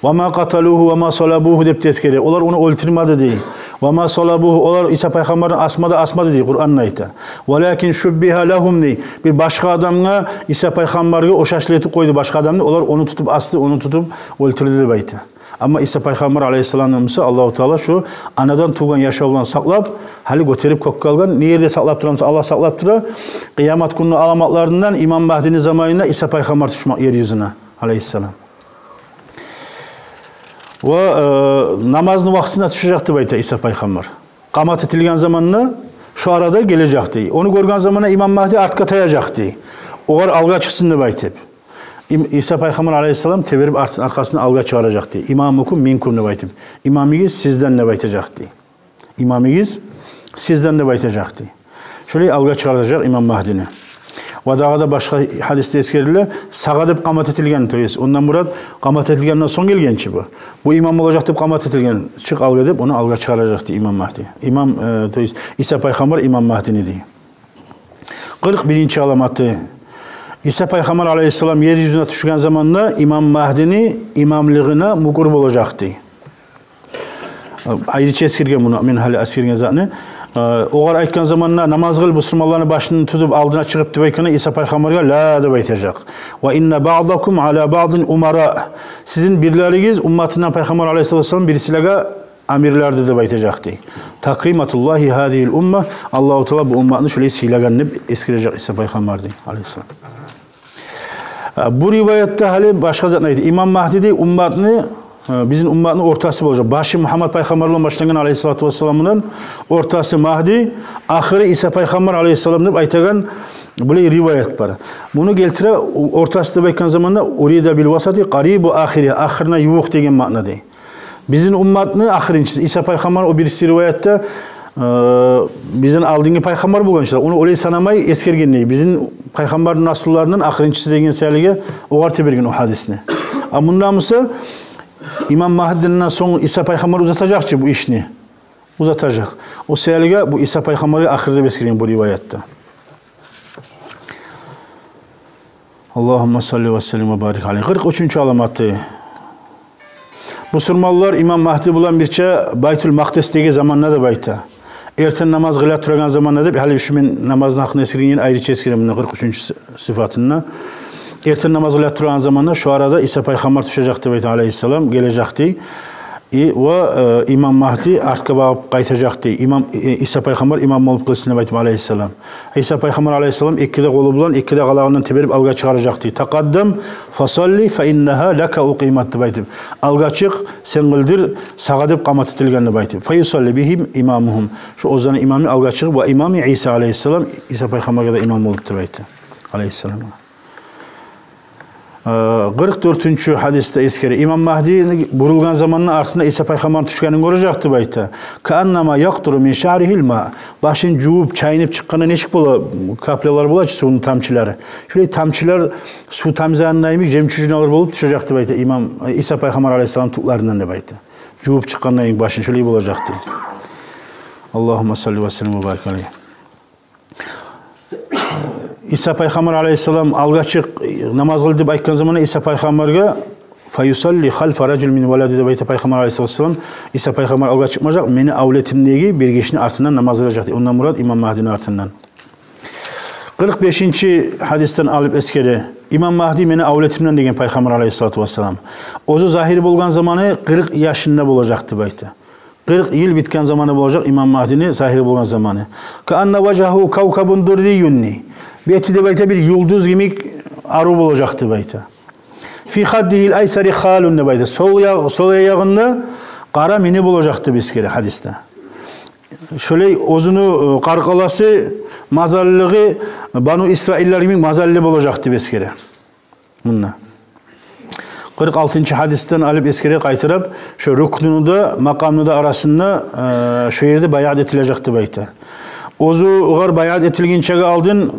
«Ва ма къаталугьу ва ма салабугьу», – деп де эсгере. Олар ону оьлтюрмеди дей. «Ва ма салабугьу», олар Иса пайхаммарны асма да асмады дей, Къуранда айта. «Валакин шуббигьа лагьум», – дей. Бир башгъа адамгъа, Иса пайхаммаргъа ошашлы этип къойду башгъа адамны. Олар ону тутуп асды, ону тутуп оьлтюрдю деп айта. Амма Иса пайхаммар алайгьиссаламны буса Аллагьу Таала шо анадан тувгъан яшав булан сакълап, гьали гётерип кёкге алгъан. Не ерде сакълап тура буса, Аллагь сакълап тура. Къыямат гюнню аламатларындан имам Магьдини заманында Иса пайхаммар тюшмек ер юзюне алайгьиссалам. Ва, э, намазны вакътисинде тюшежек деп айта Иса пайхаммар. Къамат этилген заманда шо арада гележек дей. Ону гёрген заманда имам Магьди артгъа таяжакъ дей. Огъар алгъа чыкъсын деп айтып. Им-, Иса пайхаммар алайгьиссалам теберип артын, аркъасын алгъа чыгъаражакъ дей. «Имамукум минкум», – деп айтып. «Имамыгъыз сизден», – деп айтажакъ дей. «Имамыгъыз сизден», – деп айтажакъ дей. Шолай алгъа чыгъаражакъ имам Магьдини. Ва дагъы да башгъа гьадисде эсгериле, сагъа деп къамат этилген, то есть, ондан мурат къамат этилгенден сонг гелген чи бу. Бу имам болажакъ деп къамат этилген, чыкъ алгъа деп, ону алгъа чыгъаражакъ дей имам Магьди. Имам, э, то есть, Иса пайхаммар имам Магьдини дей. Къыркъ биринчи аламаты. Иса пайхаммар алайгьиссалам ер юзюне тюшген заманда имам Магьдини имамлыгъына мюкюр болажакъ дей. Айрыча эсгерген муну, мен гьали эсгерген затны. Э, огъар айтгъан заманда, намаз къыл, бусурманланы башын тутуп алдына чыгъып деп айтгъанда, Иса пайхаммаргъа: «Ла», – деп айтажакъ. «Ва инна баъдакум ала баъдин умара». Сизин бирлеригиз умматындан пайхаммар алайгьиссалату вассалам бирисилеге амирлерди деп айтажакъ дей. «Такриматуллагьи гьазигьил умма», Аллагьу Таала бу умматны шолай сыйлагъан деп эсгережек Иса пайхаммар дей, алайгьиссалам. Э, бу риваятда гьали башгъа затны айта. Имам Магьди дей умматны, э, бизин умматны ортасы болажакъ. Башы Мугьаммад пайхаммар булан башлангъан, алайгьиссалату вассалам булан, ортасы Магьди, ахыры Иса пайхаммар алайгьиссалам деп айтагъан булай риваят бар. Муну гелтире, о-, ортасы деп айтгъан заманда, «урида бил васати къарибу ахири», ахырына ювукъ деген маъна дей. Бизин умматны ахырынчысы, Иса пайхаммар, о бириси риваятда, э, бизин алдынгы пайхаммар болгъан чы, ону олай санамай эсгерген дей. Бизин пайхаммарны наслуларындан ахырынчысы деген саялыгъа огъар теберген о гьадисни. А мунда буса имам Магьдиден сонг Иса пайхаммар узатажакъ чы бу ишни. Узатажакъ. О саялыгъа бу Иса пайхаммаргъа ахыр деп эсгерген бу риваятда. Аллагьумма салли ва саллим ва барик алайгь. Къыркъ уьчюнчю аламаты. Бусурманлар имам Магьди булан бирче Байтул Макъдисдеги заманда деп айта. Эртен намаз къыла турагъан заманда деп, гьали шу мен намазны гьакъында эсгерген айрыча эсгеремен мунда, къыркъ уьчюнчю сы-, сыфатында. Эртен намаз къыла турагъан заманда шу арада Иса пайхаммар тюшежек деп айта, алайгьиссалам, гележек дей. И, ва, э, имам Магьди артгъа багъып къайтажакъ дей. Имам, э, Иса пайхаммар имам болуп къылсын деп айтып, алайгьиссалам. Иса пайхаммар алайгьиссалам эки де къолу булан, эки де къалагъындан теберип алгъа чыгъаражакъ дей. «Такъаддам, фасалли, фа иннагьа лака укъимат», – деп айтып. «Алгъа чыкъ, сен къылдыр, сагъа деп къамат этилген», – деп айтып. «Фа юсалли бигьим имамугьум». Шу оьзлени имамы алгъа чыгъып, «ва имами Иса алайгьиссалам», Иса пайхаммаргъа да имам болуп деп айтты, алайгьиссалам. Э, къыркъ дёртюнчю гьадисде эсгере. Имам Магьди бурулгъан заманда артында Иса пайхаммар тюшгенин гёрежек деп айта. «Кааннама якътуру мин шаъригьил ма». Башын жувуп, чайынып чыкъгъанда нечик бола, каплялар бола чы, сувну тамчылары. Шолай тамчылар, сув тамчыларындай йимик жемчужиналар болуп тюшежек деп айта имам, э, Иса пайхаммар алайгьиссалам тюклеринен деп айта. Жувуп чыкъгъанда йимик башын шолай болажакъ дей. Аллагьумма салли ва саллим ва барик алайгь. Иса пайхаммар алайгьиссалам алгъа чыкъ, намаз къыл деп айтгъан заманда Иса пайхаммаргъа, «Фа юсалли халфа ражулин мин валади», – деп айта пайхаммар алайгьиссалату вассалам. Иса пайхаммар алгъа чыкъмажакъ, мени авлетимдеги бир гишини артындан намаз къылажакъ дей. Ондан мурат имам Магьдини артындан. Къыркъ бешинчи гьадисден алып эсгере. «Имам Магьди мени авлетимден», – деген Пайхаммар алайгьиссалату вассалам. Оьзю загьир болгъан заманы къыркъ яшында болажакъ деп айта. Къыркъ йыл битген заманы болажакъ имам Магьдини загьир болгъан заманы. «Каанна важгьагьу кавкабун дуррийюн», – дей. Бети деп айта бир юлдуз йимик арив болажакъ деп айта. «Фи хаддигьил айсари халун», – деп айта. Сол ягъ-, сол аягъында къара мини болажакъ деп эсгере гьадисде. Шолай оьзюню, э, къаркъарасы, мазаллылыгъы Бану Исраиллер йимик мазаллы болажакъ деп эсгере. Мунда къыркъ алтынчы гьадисден алып эсгере къайтарып, шо рукнуну да, макъамны да арасында, э, шо ерде баягъат этилежек деп айта. Оьзю огъар баягъат этилгинчеге алдын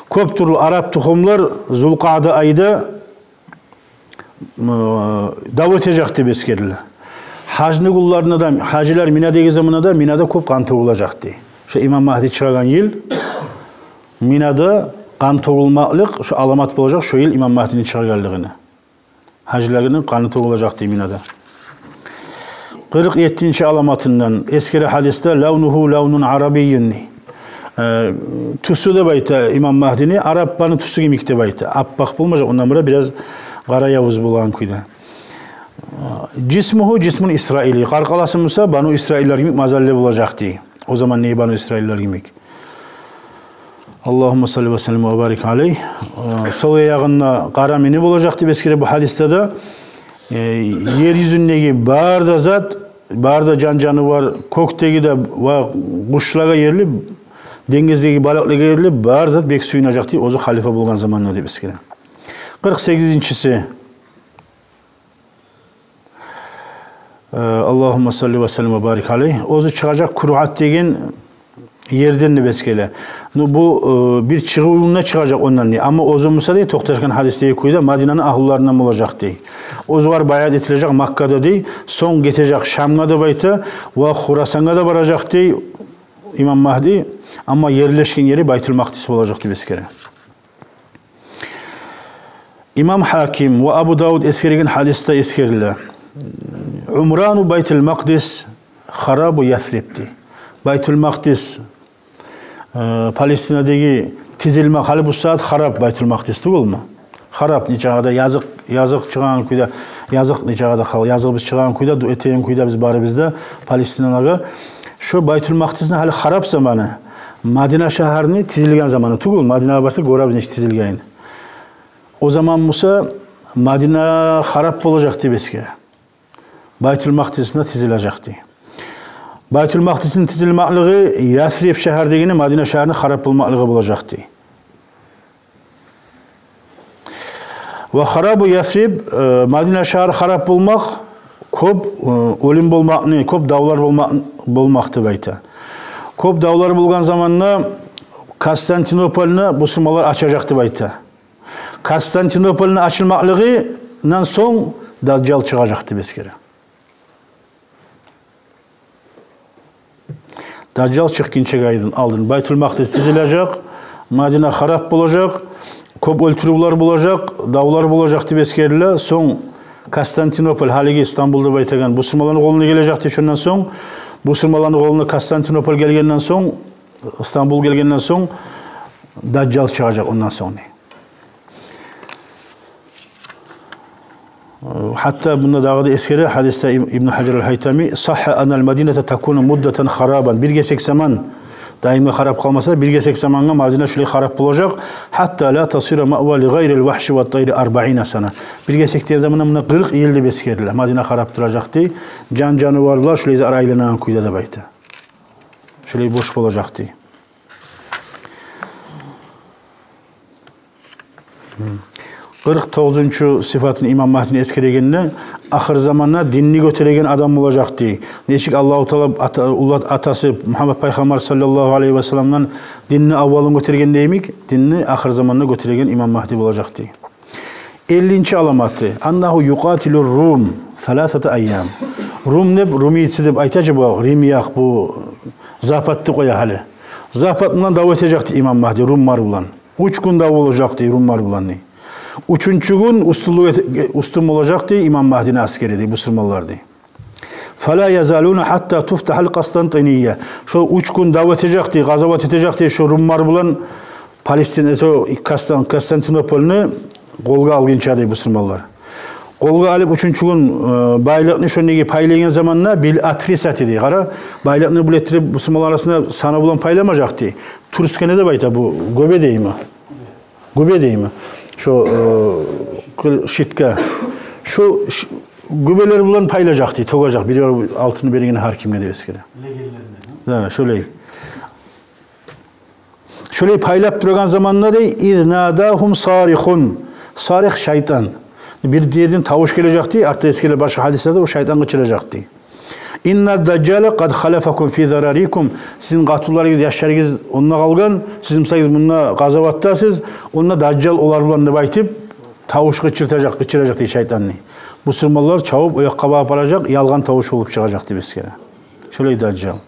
кёп тюрлю арап тухумлар Зулкъаъда айда, э, дав этежек деп эсгериле. Гьажны гюнлеринде де, гьажилер Минадагъы заманда да, Минада кёп къан тёгюлежек дей. Шо имам Магьди чыгъагъан йыл Минада къан тёгюлмакълыкъ, шо аламат болажакъ шо йыл имам Магьдини чыгъагъанлыгъына. Гьажилени къаны тёгюлежек дей Минада. Къыркъ еттинчи аламатындан эсгере гьадисде: «Лавнугьу лавнун арабийюн», – дей. Э, тюсю деп айта имам Магьдини, арапны тюсю йимик деп айта. Аппакъ болмажакъ, ондан бираз къара явуз болгъан кюйде. Э, «Жисмугьу жисмун исраилий», къаркъарасы буса Бану Исраиллер йимик мазаллы болажакъ дей. О заман не Бану Исраиллер йимик. Аллагьумма салли ва саллим ва барик алейгь. Э, сол аягъында къара мини болажакъ деп эсгере бу гьадисде де. Э, ер юзюндеги бары да зат, бары да жан-жанывар, кёкдеги де ва къушлагъа ерли, денгиздеги балыкълагъа ерли, бары зат бек сююнежек дей оьзю халифа болгъан заманда деп эсгере. Къыркъ сегизинчиси. Э, Аллагьумма салли ва саллим ва барик алейгь. Оьзю чыгъажакъ Куруат деген ерден деп эсгере. Ну, бу, э, бир чыгъывунда чыгъажакъ ондан дей. Амма оьзю буса дей, токъташгъан гьадисдеги кюйде, Мадинаны агьлуларындан болажакъ дей. Оьзюгер баягъат этилежек Маккада дей. Сонг гетежек Шамгъа деп айта, ва Хурасангъа да баражакъ дей имам Магьди. Амма ерлешген ери Байтул Макъдис болажакъ деп эсгере. Имам Гьаким ва Абу Давуд эсгереген гьадисде эсгериле: «Умрану Байтул Макъдис харабу Ясриб», – дей. Байтул Макъдис, э, Палестинадагъы тизилмек гьали бу сагьат харап Байтул Макъдис тюгюлмю? Харап, нечакъы да языкъ, языкъ чыгъагъан кюйде, языкъ нечакъы да хал-, языгъыбыз чыгъагъан кюйде, дуа этеген кюйде биз барыбыз да палестиналыгъа. Шо Байтул Макъдисни гьали харап заманы, Мадина шагьарны тизилген заманы тюгюл, Мадинагъа барса гёребиз нечик тизилгенин. О заман буса Мадина харап болажакъ деп эсгере. Байтул Макъдисни тизилежек дей. Байтул Макъдисни тизилмакълыгъы Ясриб шагьардагъыны, Мадина шагьарны харап болмакълыгъы болажакъ дей. Ва харабу Ясриб, э, Мадина шагьар харап болмакъ, кёп, э, оьлюм болмакъны, кёп давлар болмакъ, болмакъ деп айта. Кёп давлар болгъан заманда Константинопольну бусурманлар ачажакъ деп айта. Константинопольну ачылмакълыгъындан сонг Дажжал чыгъажакъ деп эсгере. Дажжал чыкъгъынчагъа алдын Байтул Макъдис тизилежек, Мадина харап болажакъ, кёп оьлтюрювлер болажакъ, давлар болажакъ деп эсгериле. Сонг Константинополь, гьалиги Стамбул деп айтагъан, бусурманланы къолуна гележек дей. Шондан сонг, бусурманланы къолуна Константинополь гелгенден сонг, Стамбул гелгенден сонг, Дажжал чыгъажакъ ондан сонг дей. Гьатта мунда дагъы да эсгере гьадисде Иб-, Ибну Гьажар аль-Гьайтами: «Сагьгьа анналь Мадината такуну муддатан харабан». Бир гесек заман, даимге харап къалмаса да, бир гесек замангъа Мадина шулай харап болажакъ. «Хьатта ла тасира маъва ли гъайриль вагьши ват тайри арбаина сана». Бир гесек деген заманда мунда къыркъ йыл деп эсгериле. Мадина харап туражакъ дей. Жан-жаныварлар шулай зат айланагъан кюйде деп айта. Шулай бош болажакъ дей. Къыркъ тогъузунчу сыфатын имам Магьдини эсгерегенде, ахыр заманда динни гётереген адам болажакъ дей. Нечик Аллагьу Таала ата-, уллу атасы Мугьаммад пайхаммар саллаллагьу алайгьи ва салламдан динни аввалын гётерген йимик, динни ахыр заманда гётереген имам Магьди болажакъ дей. Эллинчи аламаты: «Аннагьу юкъатилур рум саласата айям». Рум деп, румийцы деп айта чы бу, Рим якъ, бу западны къоя гьали. Запад булан дав этежек дей имам Магьди румлар булан. Уьч гюн дав болажакъ дей румлар булан дей. Уьчюнчю гюн уьстюнлюк эте-, уьстюн болажакъ дей имам Магьдини асгери дей, бусурманлар дей. «Фала язалуна хьатта туфтахьаль Къустантиния». Шо уьч гюн дав этежек дей, къазават этежек дей шо румлар булан Палестина, шо Къустан-, Къустантинопольну къолгъа алгъынча дей бусурманлар. Къолгъа алып уьчюнчю гюн, э, байлыкъны шондагъы пайлагъан заманда бил атрисати дей. Къара, байлыкъны булай этдирип бусурманлар арасында санав булан пайламажакъ дей. Трусканы деп айта бу, гёбе дейми? Гёбе дейми? Шо, э, къыл-, щитка. Шо ш-, гёбелер булан пайлажакъ дей, тёгежек. Бир алтынны берген гьар кимге деп эсгере. Легенлерине, да? Да, шолай. Шолай пайлап турагъан заманда дей, из надагьум сарихун. Сарих — шайтан. Бир ерден тавуш гележек дей, артда эсгериле башгъа гьадислерде, о шайтан къычыражакъ дей. Инна дажжала къад халафакум фи зарарикум. Сизин къатынларыгъыз, яшларыгъыз онда къалгъан, сиз, мисал, мунда къазаватдасыз, онда дажжал олар булан деп айтып, тавуш къычыртажакъ, къычыражакъ дей шайтанны. Бусурманлар чабып, о якъгъа багъып баражакъ, ялгъан тавуш болуп чыгъажакъ деп эсгере. Шолай дажжал.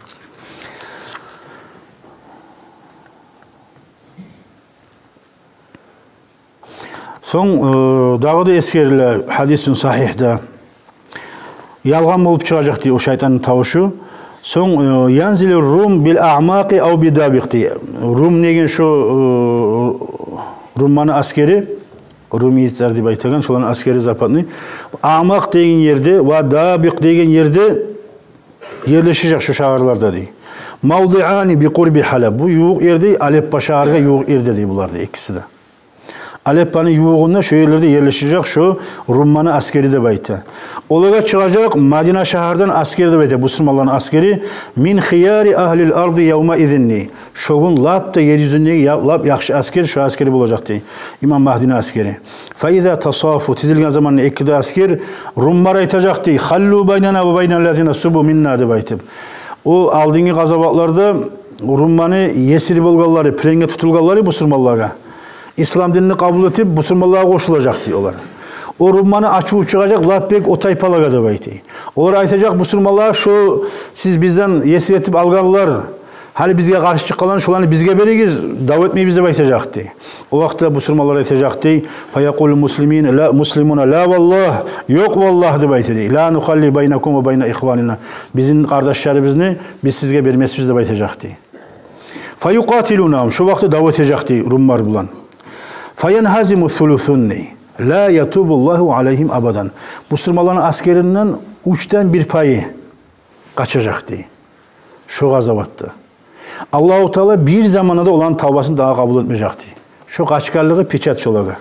Сонг, э, дагъы да эсгериле гьадисун сагьигьда, ялгъан болуп чыгъажакъ дей о шайтанны тавушу. Сонг, э, янзилур рум бил аъмакъи ав би дабикъ дей. Рум деген шо, э, Румманы аскери, румийцлер деп айтагъан, шоланы аскери западный. Аъмакъ деген ерде ва Дабикъ деген ерде ерлешежек шо шагьарларда дей. Мавдиани би къурби Халаб. Бу ювукъ ерде, Алеппо шагьаргъа ювукъ ерде дей булар дей, экиси де. Алеппону ювугъунда шо ерлерде ерлешежек шо Румманы аскери деп айта. Олагъа чыгъажакъ Мадина шагьардан аскер деп айта, бусурманланы аскери. Мин хияри агьлил арди явмаизин дей. Шо гюн лап да ер юзюндеги я-, лап яхшы аскер шо аскери болажакъ дей. Имам Магьдини аскери. Фа иза тасаффу, тизилген заманда эки де аскер, румлар айтажакъ дей: «Халлу байнана ва байна ллазина субу минна», — деп айтып. О алдынгъы къазаватларда румланы есир болгъанлары, пленге тутулгъанлары бусурманлагъа, ислам динни къабул этип, бусурманлагъа къошулажакъ дей олар. О румланы ачуву чыгъажакъ лап бек о тайпалагъа деп айта. Олар айтажакъ бусурманлагъа: «Шо сиз бизден есир этип алгъанлар, гьали бизге къаршы чыкъгъанлар, шоланы бизге беригиз, дав этмейбиз», — деп айтажакъ дей. О вакътиде бусурманлар айтажакъ дей: «Фаякъулу муслимин, ла, муслимуна, ла валлагь, ёкъ валлагь», — деп айта дей. «Ла нухалли байнакум ва байна ихванина». Бизин къардашларыбызны биз сизге бермесбиз деп айтажакъ дей. «Фаюкъатилунагьум», шо вакътиде дав этежек дей румлар булан. «Фаянхазиму сулусун дей. Ла ятубу Ллагьу алайгьим абадан». Бусурманланы аскеринден уьчден бир пайы къачажакъ дей. Шо къазаватда Аллагьу Таала бир заманда да оланы тавбасын дагъы къабул этмежек дей. Шо къачгъанлыгъы печать шолагъа.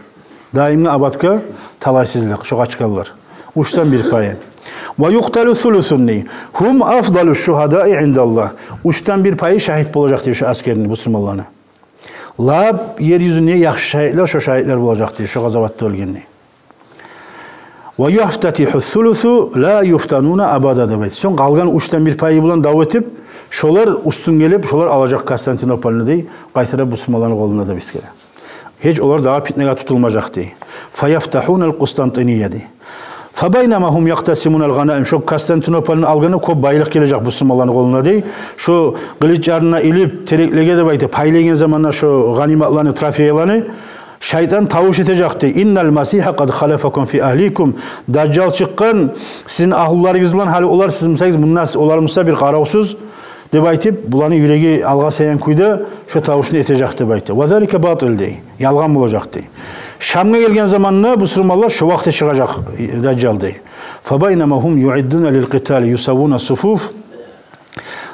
Даимге, абатгъа талайсызлыкъ, шо къачгъанлар. Уьчден бир пайы. «Ва юкъталу сулусун дей. Гьум афдалу шугьадаи индаллагь». Уьчден бир пайы шагьит болажакъ дей шо аскерни, бусурманланы. Лап ер юзюнде яхшы шагьитлер шо шагьитлер болажакъ дей, шо къазаватда оьлгенни. «Ва юфтатиху сулусу ла юфтануна абада», — деп айта. Сонг къалгъан уьчден бир пайы булан дав этип, шолар уьстюн гелип, шолар алажакъ Константинопольну дей, къайтарып бусурманланы къолуна деп эсгере. Гьеч олар дагъы питнагъа тутулмажакъ дей. «Фаяфтахунал Къустантиния» дей. «Фабайнама гьум якътасимунал гъанаим». Шо Константинопольну алгъанда кёп байлыкъ гележек бусурманланы къолуна дей. Шо къылыч ярына илип, тереклеге деп айта, пайлайгъан заманда шо гъаниматланы, трофейланы, шайтан тавуш этежек дей: «Иннал масигьа къад халафакум фи агьликум». Дажжал чыкъгъан сизин агьлюлеригиз булан, гьали олар сиз бусагъыз, мунда олар буса бир къаравсуз деп айтып, буланы юреги алгъасайгъан кюйде шо тавушну этежек деп айта. «Ва залика батил» дей. Ялгъан болажакъ дей. Шамгъа гелген заманда бусурманлар, шо вакъти чыгъажакъ Дажжал дей. «Фабайнама гьум юиддуна лил къитали юсаввуна суфуф».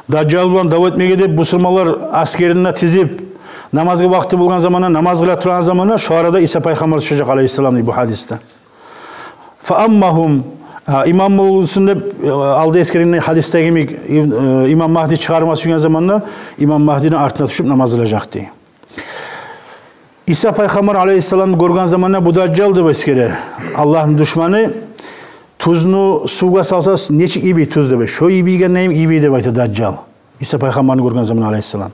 Дажжал булан дав этмеге деп бусурманлар аскерин де тизип, намазгъа вакъти болгъан заманда, намаз къыла турагъан заманда, шо арада Иса пайхаммар тюшежек, алайгьиссалам, дей бу гьадисде. «Фа амма гьум», а, имам болсун деп, э, алда эсгерген гьадисдеги йимик, иб-, э, имам Магьди чыгъарма сюйген заманда, имам Магьдини артына тюшюп намаз къылажакъ дей. Иса пайхаммар, алайгьиссалам, гёрген заманда бу Дажжал деп эсгере, Аллагьны душманы, тузну сувгъа салса, нечик йибий туз деп, шо йибийгенде йимик йибий деп айта Дажжал. Иса пайхаммарны гёрген заман, алайгьиссалам.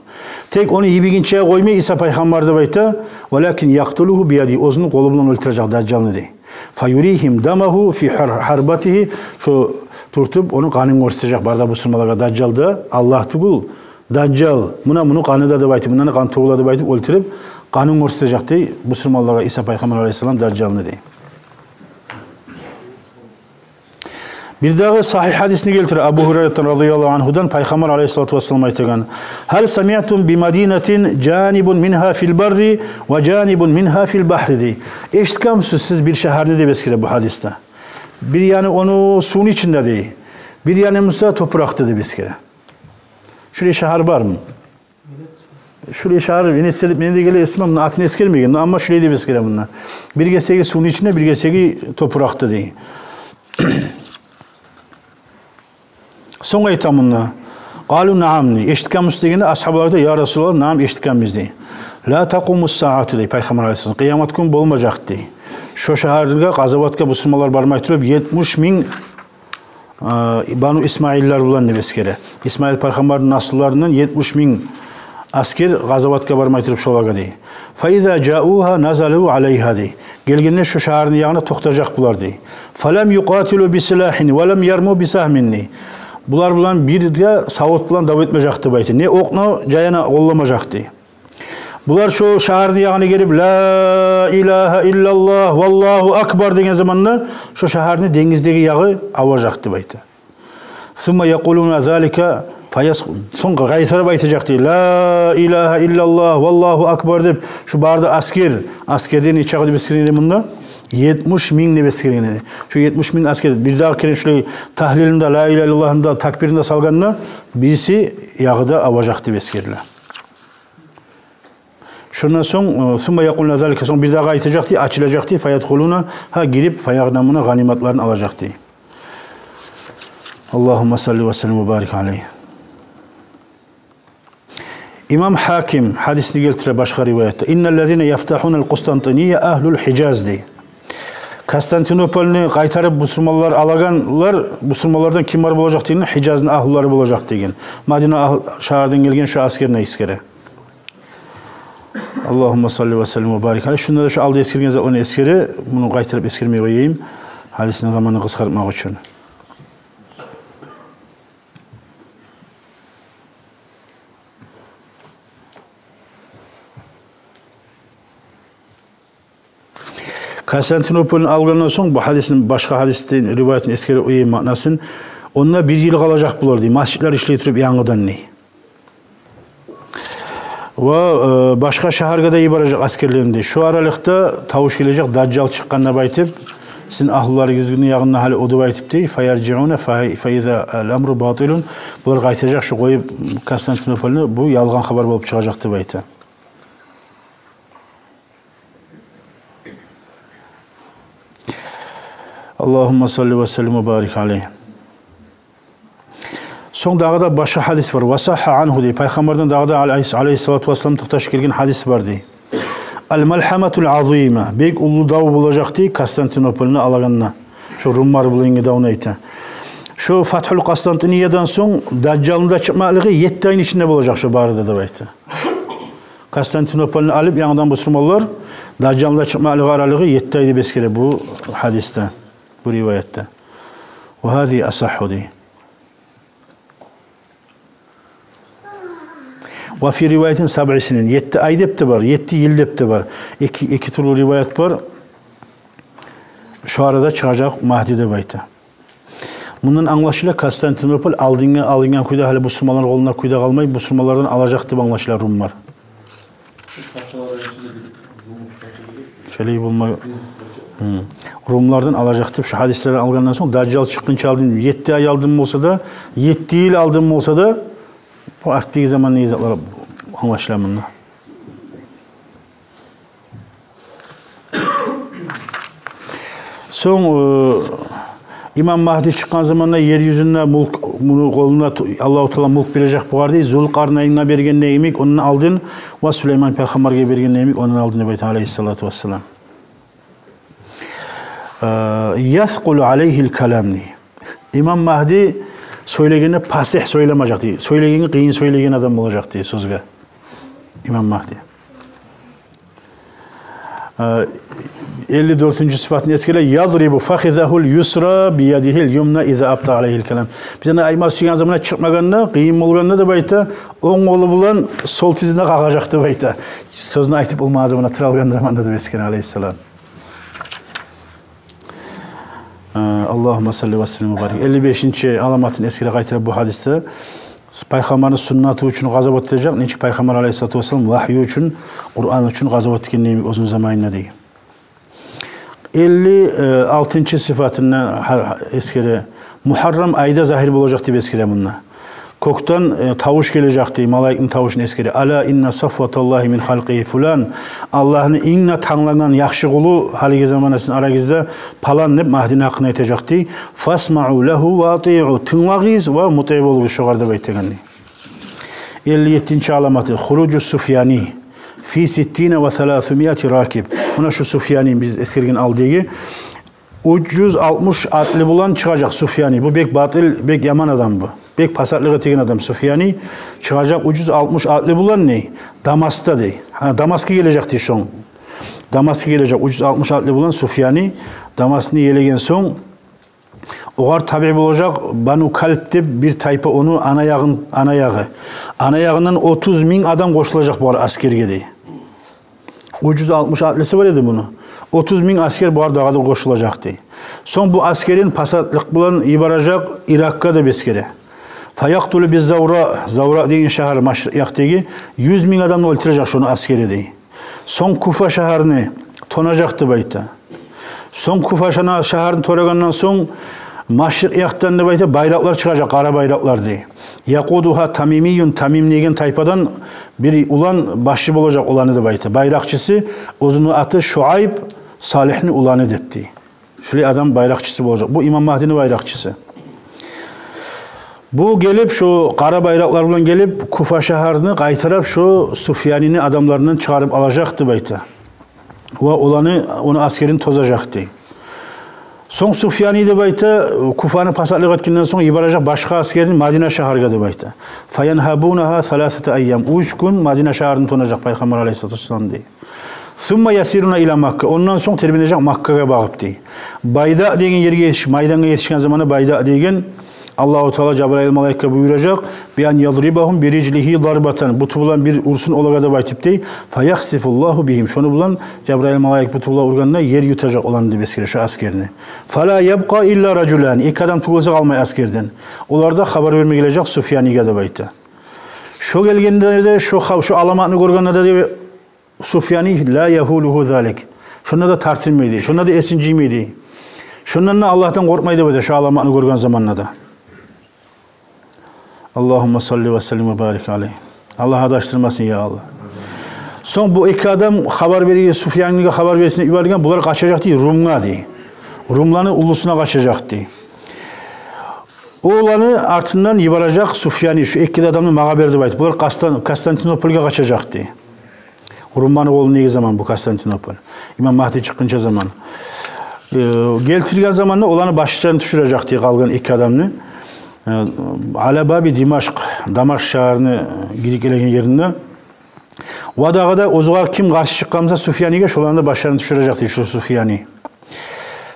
Тек ону йибигинче къоймай Иса пайхаммар деп айта, «валакин якътулугьу биядигьи», оьзюню къолу булан оьлтюрежек Дажжалны дей. «Фаюригьим дамагьу фи гьар-, гьарбатигьи», шо тюртюп, ону къанын гёрсетежек бары да бусурманлагъа Дажжал да Аллагь тюгюл, Дажжал, муна муну къаны да деп айтып, мундан къан тёгюле деп айтып, оьлтюрюп, къанын гёрсетежек дей бусурманлагъа Иса пайхаммар, алайгьиссалам, Дажжалны дей. Бирдагъы сагьигь гьадисни гелтире Абу Гьурайратан радияллагьу ангьудан, Пайхаммар алайгьиссалату вассалам айтагъан: «Гьал самиътум би мадинатин жанибун мингьа фил барри ва жанибун мингьа фил багьри», — дей. Эшитгенмисиз сиз бир шагьарны деп эсгере бу гьадисде. Бир яны ону сувну ичинде дей, бир яны буса топуракъда деп эсгере. Шулай шагьар бармы? Шулай шагьар Венеция деп мени де геле эсиме, муну атын эсгермеген, амма шулай деп эсгере мунда. Бир гесеги сувну ичинде, бир гесеги топуракъда дей. Сонг айта мунда: «Къалу нагьам», — дей. «Эшитгенмисиз?» — дегенде, асгьабалар да: «Я Расулаллагь, нагьам, эшитгенбиз», — дей. «Ла такъуму сагьату», — дей Пайхаммар алайгьиссалам. Къыямат гюн болмажакъ дей. Шо шагьаргъа къазаватгъа бусурманлар бармай туруп, етмиш минг, э, Бану Исмаиллар булан деп эсгере. Исмаил пайхаммарны наслуларындан етмиш минг аскер къазаватгъа бармай туруп шолагъа дей. «Фа иза жаугьа назалу алайгьа», — дей. Гелгенде шо шагьарны ягъына токътажакъ булар дей. «Фалам юкъатилу би силагьин валам ярму би сагьмин», — дей. Булар булан бир де савут булан дав этмежек деп айта. Не окъну, жаяны къолламажакъ дей. Булар шо шагьарны ягъына гелип, «Ла илагьа иллаллагь, валлагьу акбар» деген заманда, шо шагьарны денгиздеги ягъы аважакъ деп айта. «Сумма якъулуна залика фаяс-», сонг къайтарып айтажакъ дей: «Ла илагьа иллаллагь, валлагьу акбар» деп, шу бары да аскер, аскер де нечакъы деп эсгерген эди мунда? Етмиш минг деп эсгерген эди. Шу етмиш минг аскер, бирдагъы керен шулай тагьлилин де, ла илагьа иллаллагьны да, такбирин де салгъанда, бириси ягъы да аважакъ деп эсгериле. Шондан сонг, э, «Сумма якъулуна залика», сонг бирдагъы айтажакъ дей, ачылажакъ дей, «фаядхулуна», гьа, гирип, «фаягънамуна», гъаниматларын алажакъ дей. Аллагьумма салли ва саллим ва барик алайгь. Имам Гьаким гьадисни гелтире башгъа риваятда: «Инналлазина яфтагьунал Къустантиния агьлул Гьижаз», — дей. Константинопольны къайтарып бусурманлар алагъанлар, бусурманлардан кимлер болажакъ деген, Гьижазны агьлулары болажакъ деген. Мадина агь-, шагьардан гелген шо аскерни эсгере. Аллагьумма салли ва саллим ва барик алайгь. Шунда да шо алда эсгерген затланы эсгере, муну къайтарып эсгермей къояйым, гьадисни заманын къысгъартмакъ учун. Константинопольну алгъандан сонг, бу гьадисни, башгъа гьадисни риваятын эсгере къояйым маънасын, онда бир йыл къалажакъ булар дей, межитлер ишлей туруп янгыдан дей. Ва, э, башгъа шагьаргъа да йибережек аскерлерин дей. Шо аралыкъда тавуш гележек, Дажжал чыкъгъан деп айтып, сизин агьлуларыгъызны ягъында гьали о деп айтып дей. «Фаяржиуна фа-, фаиза ал-амру батилун». Булар къайтажакъ, шо къоюп Константинопольну, бу ялгъан хабар болуп чыгъажакъ деп айта. Аллагьумма салли ва саллим ва барик алайгь. Сонг дагъы да башгъа гьадис бар. «Ва сагьгьа ангьу», — дей. Пайхаммардан дагъы да алайгьи-, алайгьиссалату вассалам токъташып гелген гьадис бар дей. «Ал-малгьаматул азима». Бек уллу дав болажакъ дей Константинопольну алагъанда. Шо румлар булангъы давну айта. Шо Фатгьул Къустантиниядан сонг Дажжалны да чыкъмакълыгъы етти айны ичинде болажакъ шо бары да деп айта. Константинопольну алып, янгыдан бусурманлар, Дажжалны да чыкъмакълыгъы аралыгъы етти ай деп эсгере бу гьадисде, бу риваятда. «Ва гьазигьи асагьгьу», — дей. «Ва фи риваятин сабъи синин». Етти ай деп де бар, етти йыл деп де бар. Эки, эки тюрлю риваят бар. Шо арада чыгъажакъ Магьди деп айта. Мундан англашыла, Константинополь алдынгъа алынгъан кюйде, гьали бусурманлар къолунда кюйде къалмай, бусурманлардан алажакъ деп англашыла румлар. Шолай болма-, гьм. Румлардан алажакъ деп, шо гьадислени алгъандан сонг, Дажжал чыкъгъынча алдын, етти ай алдын болса да, етти йыл алдын болса да, бу артдагъы заманны изатлары англашыла мунда. Сонг, э, имам Магьди чыкъгъан заманда ер юзюнде мюлк, муну къолуна ту-, Аллагьу Таала мюлк бережек бугъар дей, Зулкъарнайнгъа бергенде йимик ондан алдын, ва Сулейман пайхаммаргъа бергенде йимик ондан алдын деп айта, алайгьиссалату вассалам. Э, «Яскъулу алайгьил калам», — дей. Имам Магьди сёйлегенде пасигь сёйлемежек дей. Сёйлегенде къыйын сёйлеген адам болажакъ дей сёзге. Имам Магьди. Э, элли дёртюнчю сыпатын эсгере: «Ядрибу фахизагьул юсра биядигьил юмна иза абта алайгьил калам». Биз аны айтма сюйген заманда, чыкъмагъанда, къыйын болгъанда деп айта, онг къолу булан сол тизине къагъажакъ деп айта. Сёзню айтып болмагъан заманда, тиралгъан заманда деп эсгере алайгьиссалам. Э, Аллагьумма салли ва саллим ва барик. Элли бешинчи аламатын эсгере къайтара бу гьадисде. Пайхаммарны суннаты учун къазават этежек, нечик Пайхаммар алайгьиссалату вассалам вагьйу учун, Къуран учун къазават этген йимик оьзюню заманында деген. Элли алтынчы сыфатын да гьа-, гьа-, эсгере. Мугьаррам айда загьир болажакъ деп эсгере мунда. Кёкден, э, тавуш гележек дей, малайикни тавушун эсгере. «Ала инна сафваталлагьи мин халкъигьи фулан». Аллагьны инг де танглангъан яхшы къулу гьалиги заманда сизин арагъызда палан деп Магьдини гьакъында айтажакъ дей. «Фасмаъу лагьу ва атиъу». Тынглагъыз ва мутиъ болугъуз шогъар деп айтагъан дей. Элли еттинчи аламаты. Хуружу Суфьяни фи ситтина ва саласумияти ракиб. Муна шу Суфьяни биз эсгерген алдагъы. Уьч юз алтмыш атлы булан чыгъажакъ Суфьяни. Бу бек батил, бек яман адам бу. Бек пасатлыкъ этеген адам Суфьяни. Чыгъажакъ уьч юз алтмыш атлы булан не? Дамаскда дей. Гьа, Дамаскгъа гележек дей шонг. Дамаскгъа гележек уьч юз алтмыш атлы булан Суфьяни. Дамаскны иелеген сонг, огъар табиъ болажакъ Бану Кальб деп бир тайпа, ону анаягъын, анаягъы. Анаягъындан отуз минг адам къошулажакъ бугъар аскерге дей. Уьч юз алтмыш атлысы бар эди муну. Отуз минг аскер бугъар дагъы да къошулажакъ дей. Сонг бу аскерин пасатлыкъ булан йибережек Иракъгъа деп эсгере. Фаякътулу биз Завра, Завра деген шагьар машрикъ якъдагъы, юз минг адамны оьлтюрежек шону аскери дей. Сонг Куфа шагьарны тонажакъ деп айта. Сонг Куфа шана-, шагьарны тонагъандан сонг, машрикъ якъдан деп айта, байракълар чыгъажакъ, къара байракълар дей. Якъудугьа тамимиюн, Тамим деген тайпадан бир улан башчы болажакъ уланы деп айта. Байракъчысы, оьзюню аты Шуайб, Салигьни уланы деп дей. Шулай адам байракъчысы болажакъ. Бу имам Магьдини байракъчысы. Бу гелип, шу къара байракълар булан гелип, Куфа шагьарны къайтарып, шу Суфьянини адамларындан чыгъарып алажакъ деп айта. Ва оланы, ону аскерин тозажакъ дей. Сонг Суфьяни деп айта, Куфаны пасатлыкъ этгенден сонг, йибережек башгъа аскерин Мадина шагьаргъа деп айта. Фаянхабунагьа саласата айям. Уьч гюн Мадина шагьарны тонажакъ Пайхаммар алайгьиссалату вассалам дей. Сумма ясируна ила Макка. Ондан сонг тербенежек Маккагъа багъып дей. Байда деген ерге етиш-, майдангъа етишген заманы Байда деген Аллагьу Таала Жабрайыл малайикге буюражакъ, би ан ядрибагьум би рижлигьи дарбатан, буту булан бир урсун олагъа деп айтып дей, фаяхсифуллагьу бигьим, шону булан Жабрайыл малайик буту булан ургъанда ер ютажакъ оланы деп эсгере шу аскерни. Фала ябкъа илла ражулан, эки адам тюгюл эсе къалмай аскерден. Олар да хабар берме гележек Суфьяниге деп айта. Шо гелгенде де, шо ха-, шо аламатны гёргенде де, Суфьяни ла ягьулугьу залик. Шонда да тартынмай дей, шонда да эсин жыймай дей. Шондан да Аллагьдан къоркъмай деп айта, шо аламатны гёрген заманда да. Аллагьумма салли ва саллим ва барик алайгь. Аллагь адашдырмасын, я Аллагь. Сонг бу эки адам хабар берген, Суфьяниге хабар берсин деп йиберген, булар къачажакъ дей Румгъа дей. Румланы уллусуна къачажакъ дей. Оланы артындан йибережек Суфьяни, шу эки де адамны магъа бер деп айтып. Булар Къастан-, Константинопольгъа къачажакъ дей. Румланы къолундагъы заман бу Константинополь. Имам Магьди чыкъгъынча заман. Э, гелтирген заманда оланы башларын тюшюрежек дей, къалгъан эки адамны. Э, ала баби Димашкъ, Дамашкъ шагьарны гирип гелеген еринде. Ва дагъы да оьзюгер ким къаршы чыкъгъан буса Суфьяниге, шоланы да башларын тюшюрежек дей шу Суфьяни.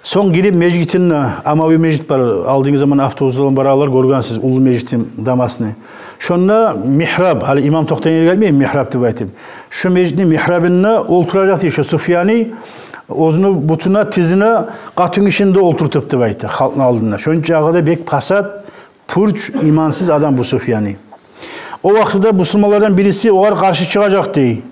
Сонг гирип межитинде, Амави межит бар, алдынгы заман автобус булан баралар, гёргенсиз, уллу межитин Дамаскны. Шонда мигьраб, гьали имам токътайгъан ерге айтмаймы, мигьраб деп айтып. Шу межитни мигьрабында олтуражакъ дей шу Суфьяни, оьзюню бутуна, тизине къатын гишини де олтуртуп деп айта, халкъны алдында. Шончагъы да бек пасат, пуч, имансыз адам бу Суфьяни. О вакътиде бусурманлардан бириси огъар къаршы чыгъажакъ дей.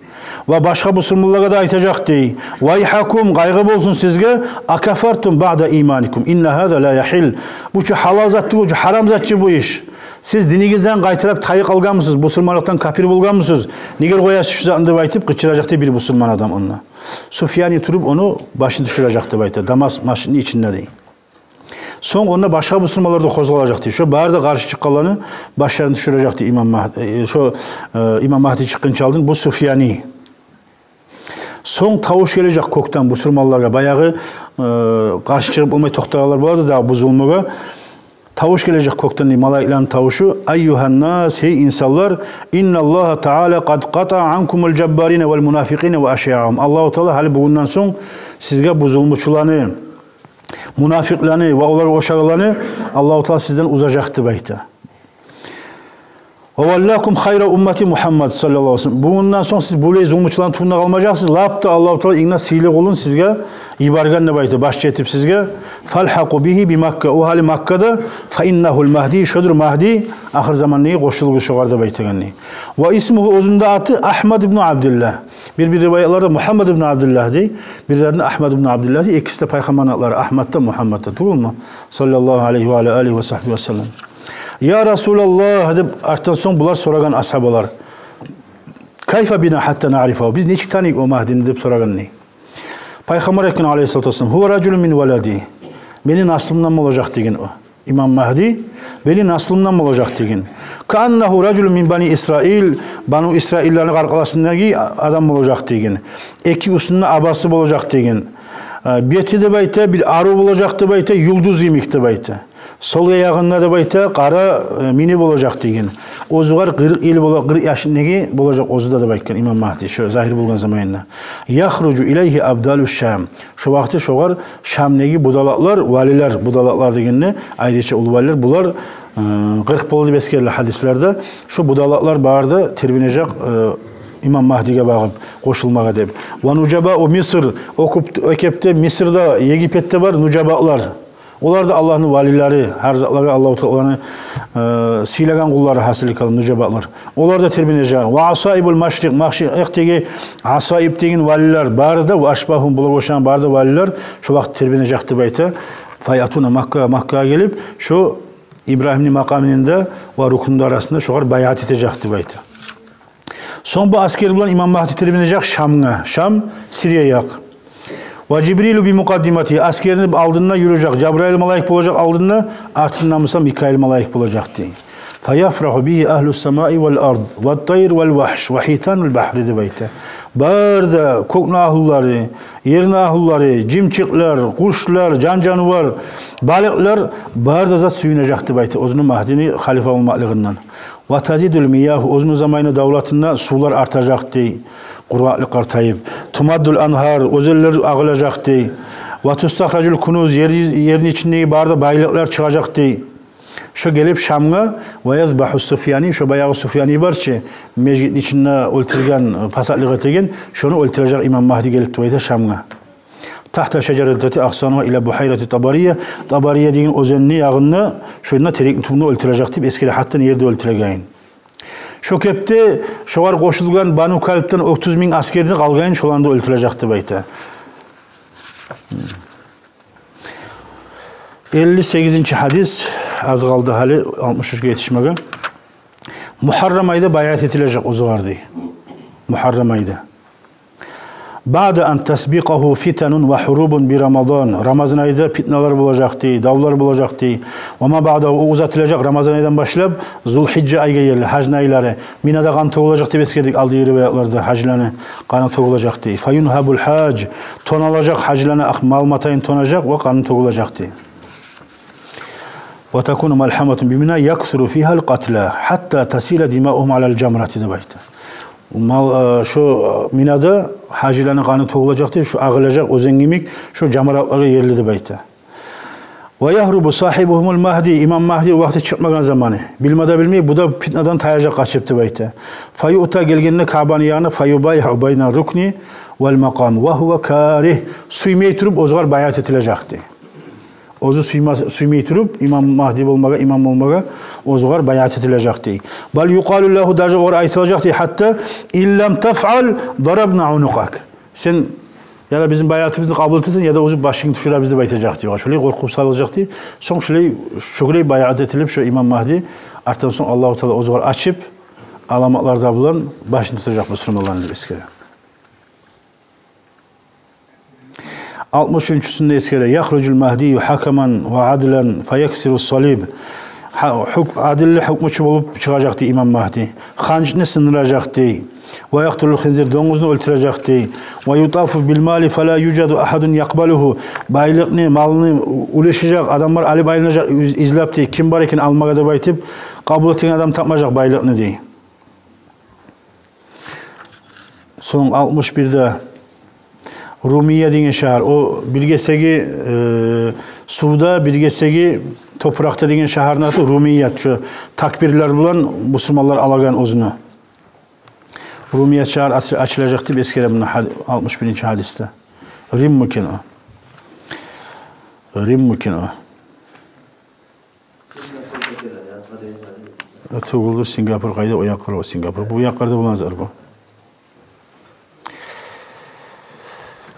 Ва башгъа бусурманлагъа да айтажакъ дей: «Вайгьакум, къайгъы болсун сизге, акафартум баъда иманикум, инна гьаза ла ягьилл». Бу чу гьалал зат тюгюл, бу чу гьарам зат чы бу иш. Сиз динигизден къайтарып тайып къалгъанмысыз, бусурманлыкъдан капир болгъанмысыз? Неге къоясыз шу затны деп айтып къычыражакъ дей бир бусурман адам онда. Суфьяни туруп ону башын тюшюрежек деп айта, Дамаск межитни ичинде дей. Сонг онда башгъа бусурманлар да къозгъалажакъ дей. Шо бары да къаршы чыкъгъанланы башларын тюшюрежек дей имам Магь-, э, шо, э, имам Магьди чыкъгъынча алдын бу Суфьяни. Сонг тавуш гележек кёкден бусурманлагъа, баягъы, э, къаршы чыгъып болмай токътагъанлар болады дагъы бу зулмугъа. Тавуш гележек кёкден дей, малайиклени тавушу: «Айюгьаннас, гьей инсанлар, инналлагьа таала къад къатаа анкумул жаббарина вал мунафикъина ва ашиягьагьум». Аллагьу Таала гьали бугюнден сонг сизге бу зулмучуланы, мунафикъланы ва олагъа ошагъанланы Аллагьу Таала сизден узажакъ деп айта. «Ва валлакум хайра уммати Мухаммад саллаллагьу алайгьи ва саллам». Бугюнден сонг сиз булай зулмучуланы тюбюнде къалмажакъсыз. Лап да Аллагьу Таала инг де сыйлы къулун сизге йиберген деп айта, баш этип сизге. «Фалгьакъу бигьи би Макка». О гьали Маккада, «фа иннагьул Магьди», шодур Магьди, ахыр замандагъы къошулугъуз шогъар деп айтагъан. «Ва исмугьу», оьзюню де аты Агьмад ибну Абдиллагь. Бир-бир риваятларда Мугьаммад ибну Абдиллагь дей, бирлеринде Агьмад ибну Абдиллагь дей, экиси де пайхаммарны атлары, Агьмад да, Мугьаммад да, тюгюлмю? Саллаллагьу алайгьи ва ала алигьи ва сагьбигьи ва саллам. «Я Расулаллагь», – деп артдан сонг булар сорагъан асгьабалар. «Кайфа бина гьатта наърифагьу?» Биз нечик таныйыкъ о Магьдини деп сорагъан дей. Пайхаммар айтгъан алайгьиссалату вассалам: «Гьува ражулун мин валади». Мени наслумдан болажакъ деген о. Имам Магьди мени наслумдан болажакъ деген. «Кааннагьу ражулун мин бани Исраил», Бану Исраилланы къаркъарасындагъы адам болажакъ деген. Эки уьстюнде абасы болажакъ деген. Э, бети деп айта, бир арив болажакъ деп айта, юлдуз йимик деп айта. Сол ягъында деп айта, къара, э, мини болажакъ деген. Оьзюгер къыркъ йыл бола, къыркъ яшындагъы болажакъ оьзю де деп айтгъан Имам Магьди, шо загьир болгъан заманында. «Яхружу илайгьи абдалу Шам». Шо вакъти шогъар Шамдагъы будалакълар, валилер, будалакълар дегенде айрыча уллу валилер, булар, э, къыркъ бола деп эсгериле гьадислерде. Шо будалакълар бары да тербенежек, э, Имам Магьдиге багъып къошулмагъа деп. «Ва нужабау Миср», о кеп-, о кепде Мисрда, Египетде бар нужабалар. Олар да Аллагьны валилери, гьар затлагъа Аллагьу Таала оланы, э, сыйлагъан къуллары, гьасили калам, нужабалар. Олар да тербенежек. «Ва асаибул машрикъ», машрикъдеги асаиб деген валилер бары да, «ва ашбагьугьум», булагъа ошагъан бары да валилер шо вакъти тербенежек деп айта. «Фаятуна Макка», Маккагъа гелип, шо Ибрагьимни макъамында ва рукнуну арасында шогъар байат этежек деп айта. Сонг бу асгер булан Имам Магьди тербенежек Шамгъа. Шам, Сирия якъ. «Ва Жибрилу би мукъаддимати», асгерни алдында юрюжек Жабраил малайик болажакъ алдында, артында буса Микаил малайик болажакъ дей. «Фаяфрагьу бигьи агьлу самаи вал ард, ват тайр вал вагьш, ва гьитанул багьри» деп айта. Бары да кёкню агьлулары, ерни агьлулары, жымчыкълар, къушлар, жан-жанывар, балыкълар, бары да зат сююнежек деп айта оьзюню, Магьдини, халифа болмакълыгъындан. «Ва тазидул миягьу», оьзюню заманында давлатында сувлар артажакъ дей, къургъакълыкъ къартайып. «Тумаддул ангьар», оьзенлер агъылажакъ дей. «Ва тустахражул кунуз», ер, ерни ичиндеги бары да байлыкълар чыгъажакъ дей. Шо гелип Шамгъа, «ва язбагьу Суфьяни», шо баягъы Суфьяни бар чы, межитни ичинде оьлтюрген, пасатлыкъ этеген, шону оьлтюрежек Имам Магьди гелип деп айта Шамгъа. «Тахта шажаратин агъсанугьа ила бухайрати Табария». Табария деген оьзенни ягъында, шонда терекни тюбюнде оьлтюрежек деп эсгере, гьатта ерде оьлтюрегенин. Шо кепде шогъар къошулгъан Бану Калбдан отуз минг асгерни къалгъанын шоланы да оьлтюрежек деп айта. Элли сегизинчи гьадис, аз къалды гьали алтмыш уьчге етишмеге. Мугьаррам айда байат этилежек оьзюгер дей. Мугьаррам айда. «Баъда ан тасбикъагьу фитанун ва гьурубун би Рамадан». Рамазан айда питналар болажакъ дей, давлар болажакъ дей. «Ва ма баъдагьу», о узатылажакъ Рамазан айдан башлап Зулгьижжа айгъа ерли, гьажны айлары. Минада къан тёгюлежек деп эсгердик алдагъы риваятларда, гьажланы къаны тёгюлежек дей. «Фаюнгьабул гьаж», тоналажакъ гьажланы, акъ мал-матайын тонажакъ ва къаны тёгюлежек дей. «Ва такуну малгьаматун би Мина яксуру фигьал къатла гьатта тасила димаугьум алал жамрати» деп айта. Мал, э, шо, э, Минада гьажилени къаны тёгюлежек дей, шо агъылажакъ оьзен йимик, шо жамаратлагъа ерли деп айта. «Ва ягьрубу сагьибугьумул Магьди», имам Магьди о вакъти чыкъмагъан заманы. Билме де билмей, бу да питнадан таяжакъ къачып деп айта. «Фаюъта», гелгенде Каъбаны ягъына, «фаюбайгьу байна рукни вал макъам ва гьува каригь». Сюймей туруп, оьзюгер байат этилежек дей. Оьзю сюймес, сюймей туруп, имам Магьди болмагъа, имам болмагъа оьзюгер байат этилежек дей. «Бал юкъалу лагьу», даже огъар айтылажакъ дей, «гьатта ин лам тафъал дарабна унукъак». Сен яда бизин байатыбызны къабул этесен, яда оьзю башынгны тюшюребиз деп айтажакъ дей. Шолай къоркъув салажакъ дей. Сонг шолай, шолай байат этилип, шо имам Магьди, артдан сонг Аллагьу Таала оьзюгер ачып, аламатлар да булан башын тутажакъ бусурманланы деп эсгере. Алтмыш уьчюнчюсюнде эсгере: «Яхружул Магьдию гьакаман ва адлан фаяксирус салиб». Гьа-, гьук-, адилли гьукмучу болуп чыгъажакъ дей имам Магьди. Ханчны сындыражакъ дей. «Ва якътулул хинзир», донгузну оьлтюрежек дей. «Ва ютафу бил мали фала южаду агьадун якъбалугьу». Байлыкъны, малны у-, уьлешежек адамлар алып айланажакъ, уьз-, излеп дей. Ким бар экен алмагъа деп айтып, къабул этеген адам тапмажакъ байлыкъны дей. Сонг алтмыш бирде Румия деген шагьар, о бир гесеги, э, сувда, бир гесеги Топуракъда деген шагьарны аты Румият, шо такбирлер булан бусурманлар алагъан оьзюню. Румият шагьар ач-, ачылажакъ деп эсгере мунда гьад-, алтмыш биринчи гьадисде. Рим микен о? Рим микен о? Тюгюлдюр, Сингапур къайда, о якъ бар о Сингапур. Бу якъларда булан зар бу.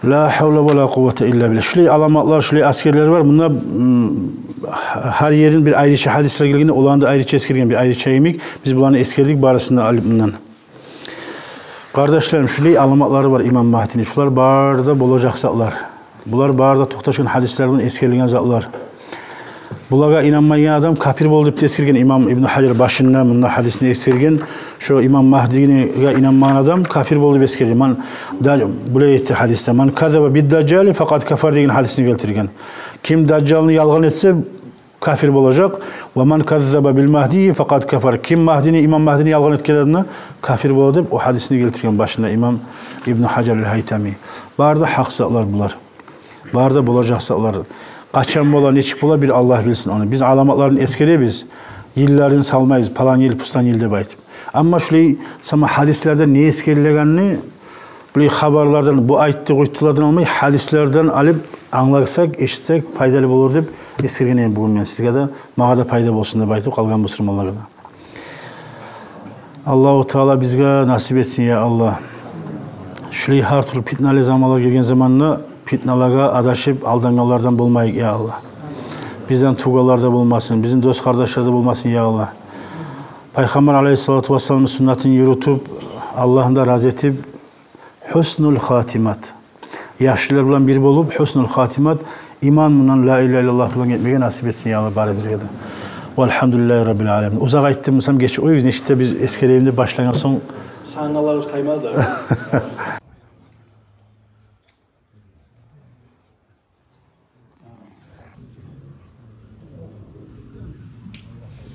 Ла гьавла ва ла къуввата илла билла. Шулай аламатлар, шулай асгерлер бар. Мунда, м, гьар ерин бир айрыча гьадислер гелгенде, оланы да айрыча эсгерген, бир айрыча йимик. Биз буланы эсгердик, барысын да алып мундан. Къардашларым, шулай аламатлары бар имам Магьдини. Шулар бары да болажакъ затлар. Булар бары да токъташгъан гьадислер булан эсгерилген затлар. Булагъа инанмайгъан адам капир болду деп де эсгерген имам Ибну Гьажар башында, мунда гьадисни эсгерген. Шо имам Магьдиге инанмагъан адам капир болду деп эсгерген. Ман да-, булай айтды гьадисде: «Ман казаба бид-дажжали факъад кафар», – деген гьадисни гелтирген. Ким дажжалны ялгъан этсе, капир болажакъ. «Ва ман каззаба бил магьдийи факъад кафар». Ким Магьдини, имам Магьдини ялгъан этген адам да капир бола деп о гьадисни гелтирген башында имам Ибну Гьажар ал-Гьайтами. Бары да гьакъ затлар булар. Бары да болажакъ затлар. Къачан бола, нечик бола, бир Аллагь билсин ону. Биз аламатларын эсгеребиз, йылларын салмайбыз, палан йыл, пустан йыл деп айтып. Амма шулай сама гьадислерде не эсгерилегенни, булай хабарлардан, бу айтды, къуйттулардан алмай, гьадислерден алып англасакъ, эшитсек, пайдалы болур деп эсгерген эдим бугюн мен сизге де, магъа да пайда болсун деп айтып, къалгъан бусурманлагъа да. Аллагьу Таала бизге насип этсин, я Аллагь. Шулай гьар тюрлю питналы заманлар гелген заманда питналагъа адашып алдангъанлардан болмайыкъ, я Аллагь. Бизден тувгъанлар да болмасын, бизин дос-къардашлар да болмасын, я Аллагь. Пайхаммар алайгьиссалату вассаламны суннатын юрютюп, Аллагьны да рази этип, гьуснул хатимат, яхшылар булан бир болуп, гьуснул хатимат, иман булан, ла илагьа иллаллагь булан гетмеге насип этсин, я Аллагь, барыбызгъа да. Валгьамдулиллагьи раббил аламин. Узакъ айтдым бусам, гечип къоюгъуз, нечик де биз эсгерейим деп башлагъан сонг. Сангалар таймады.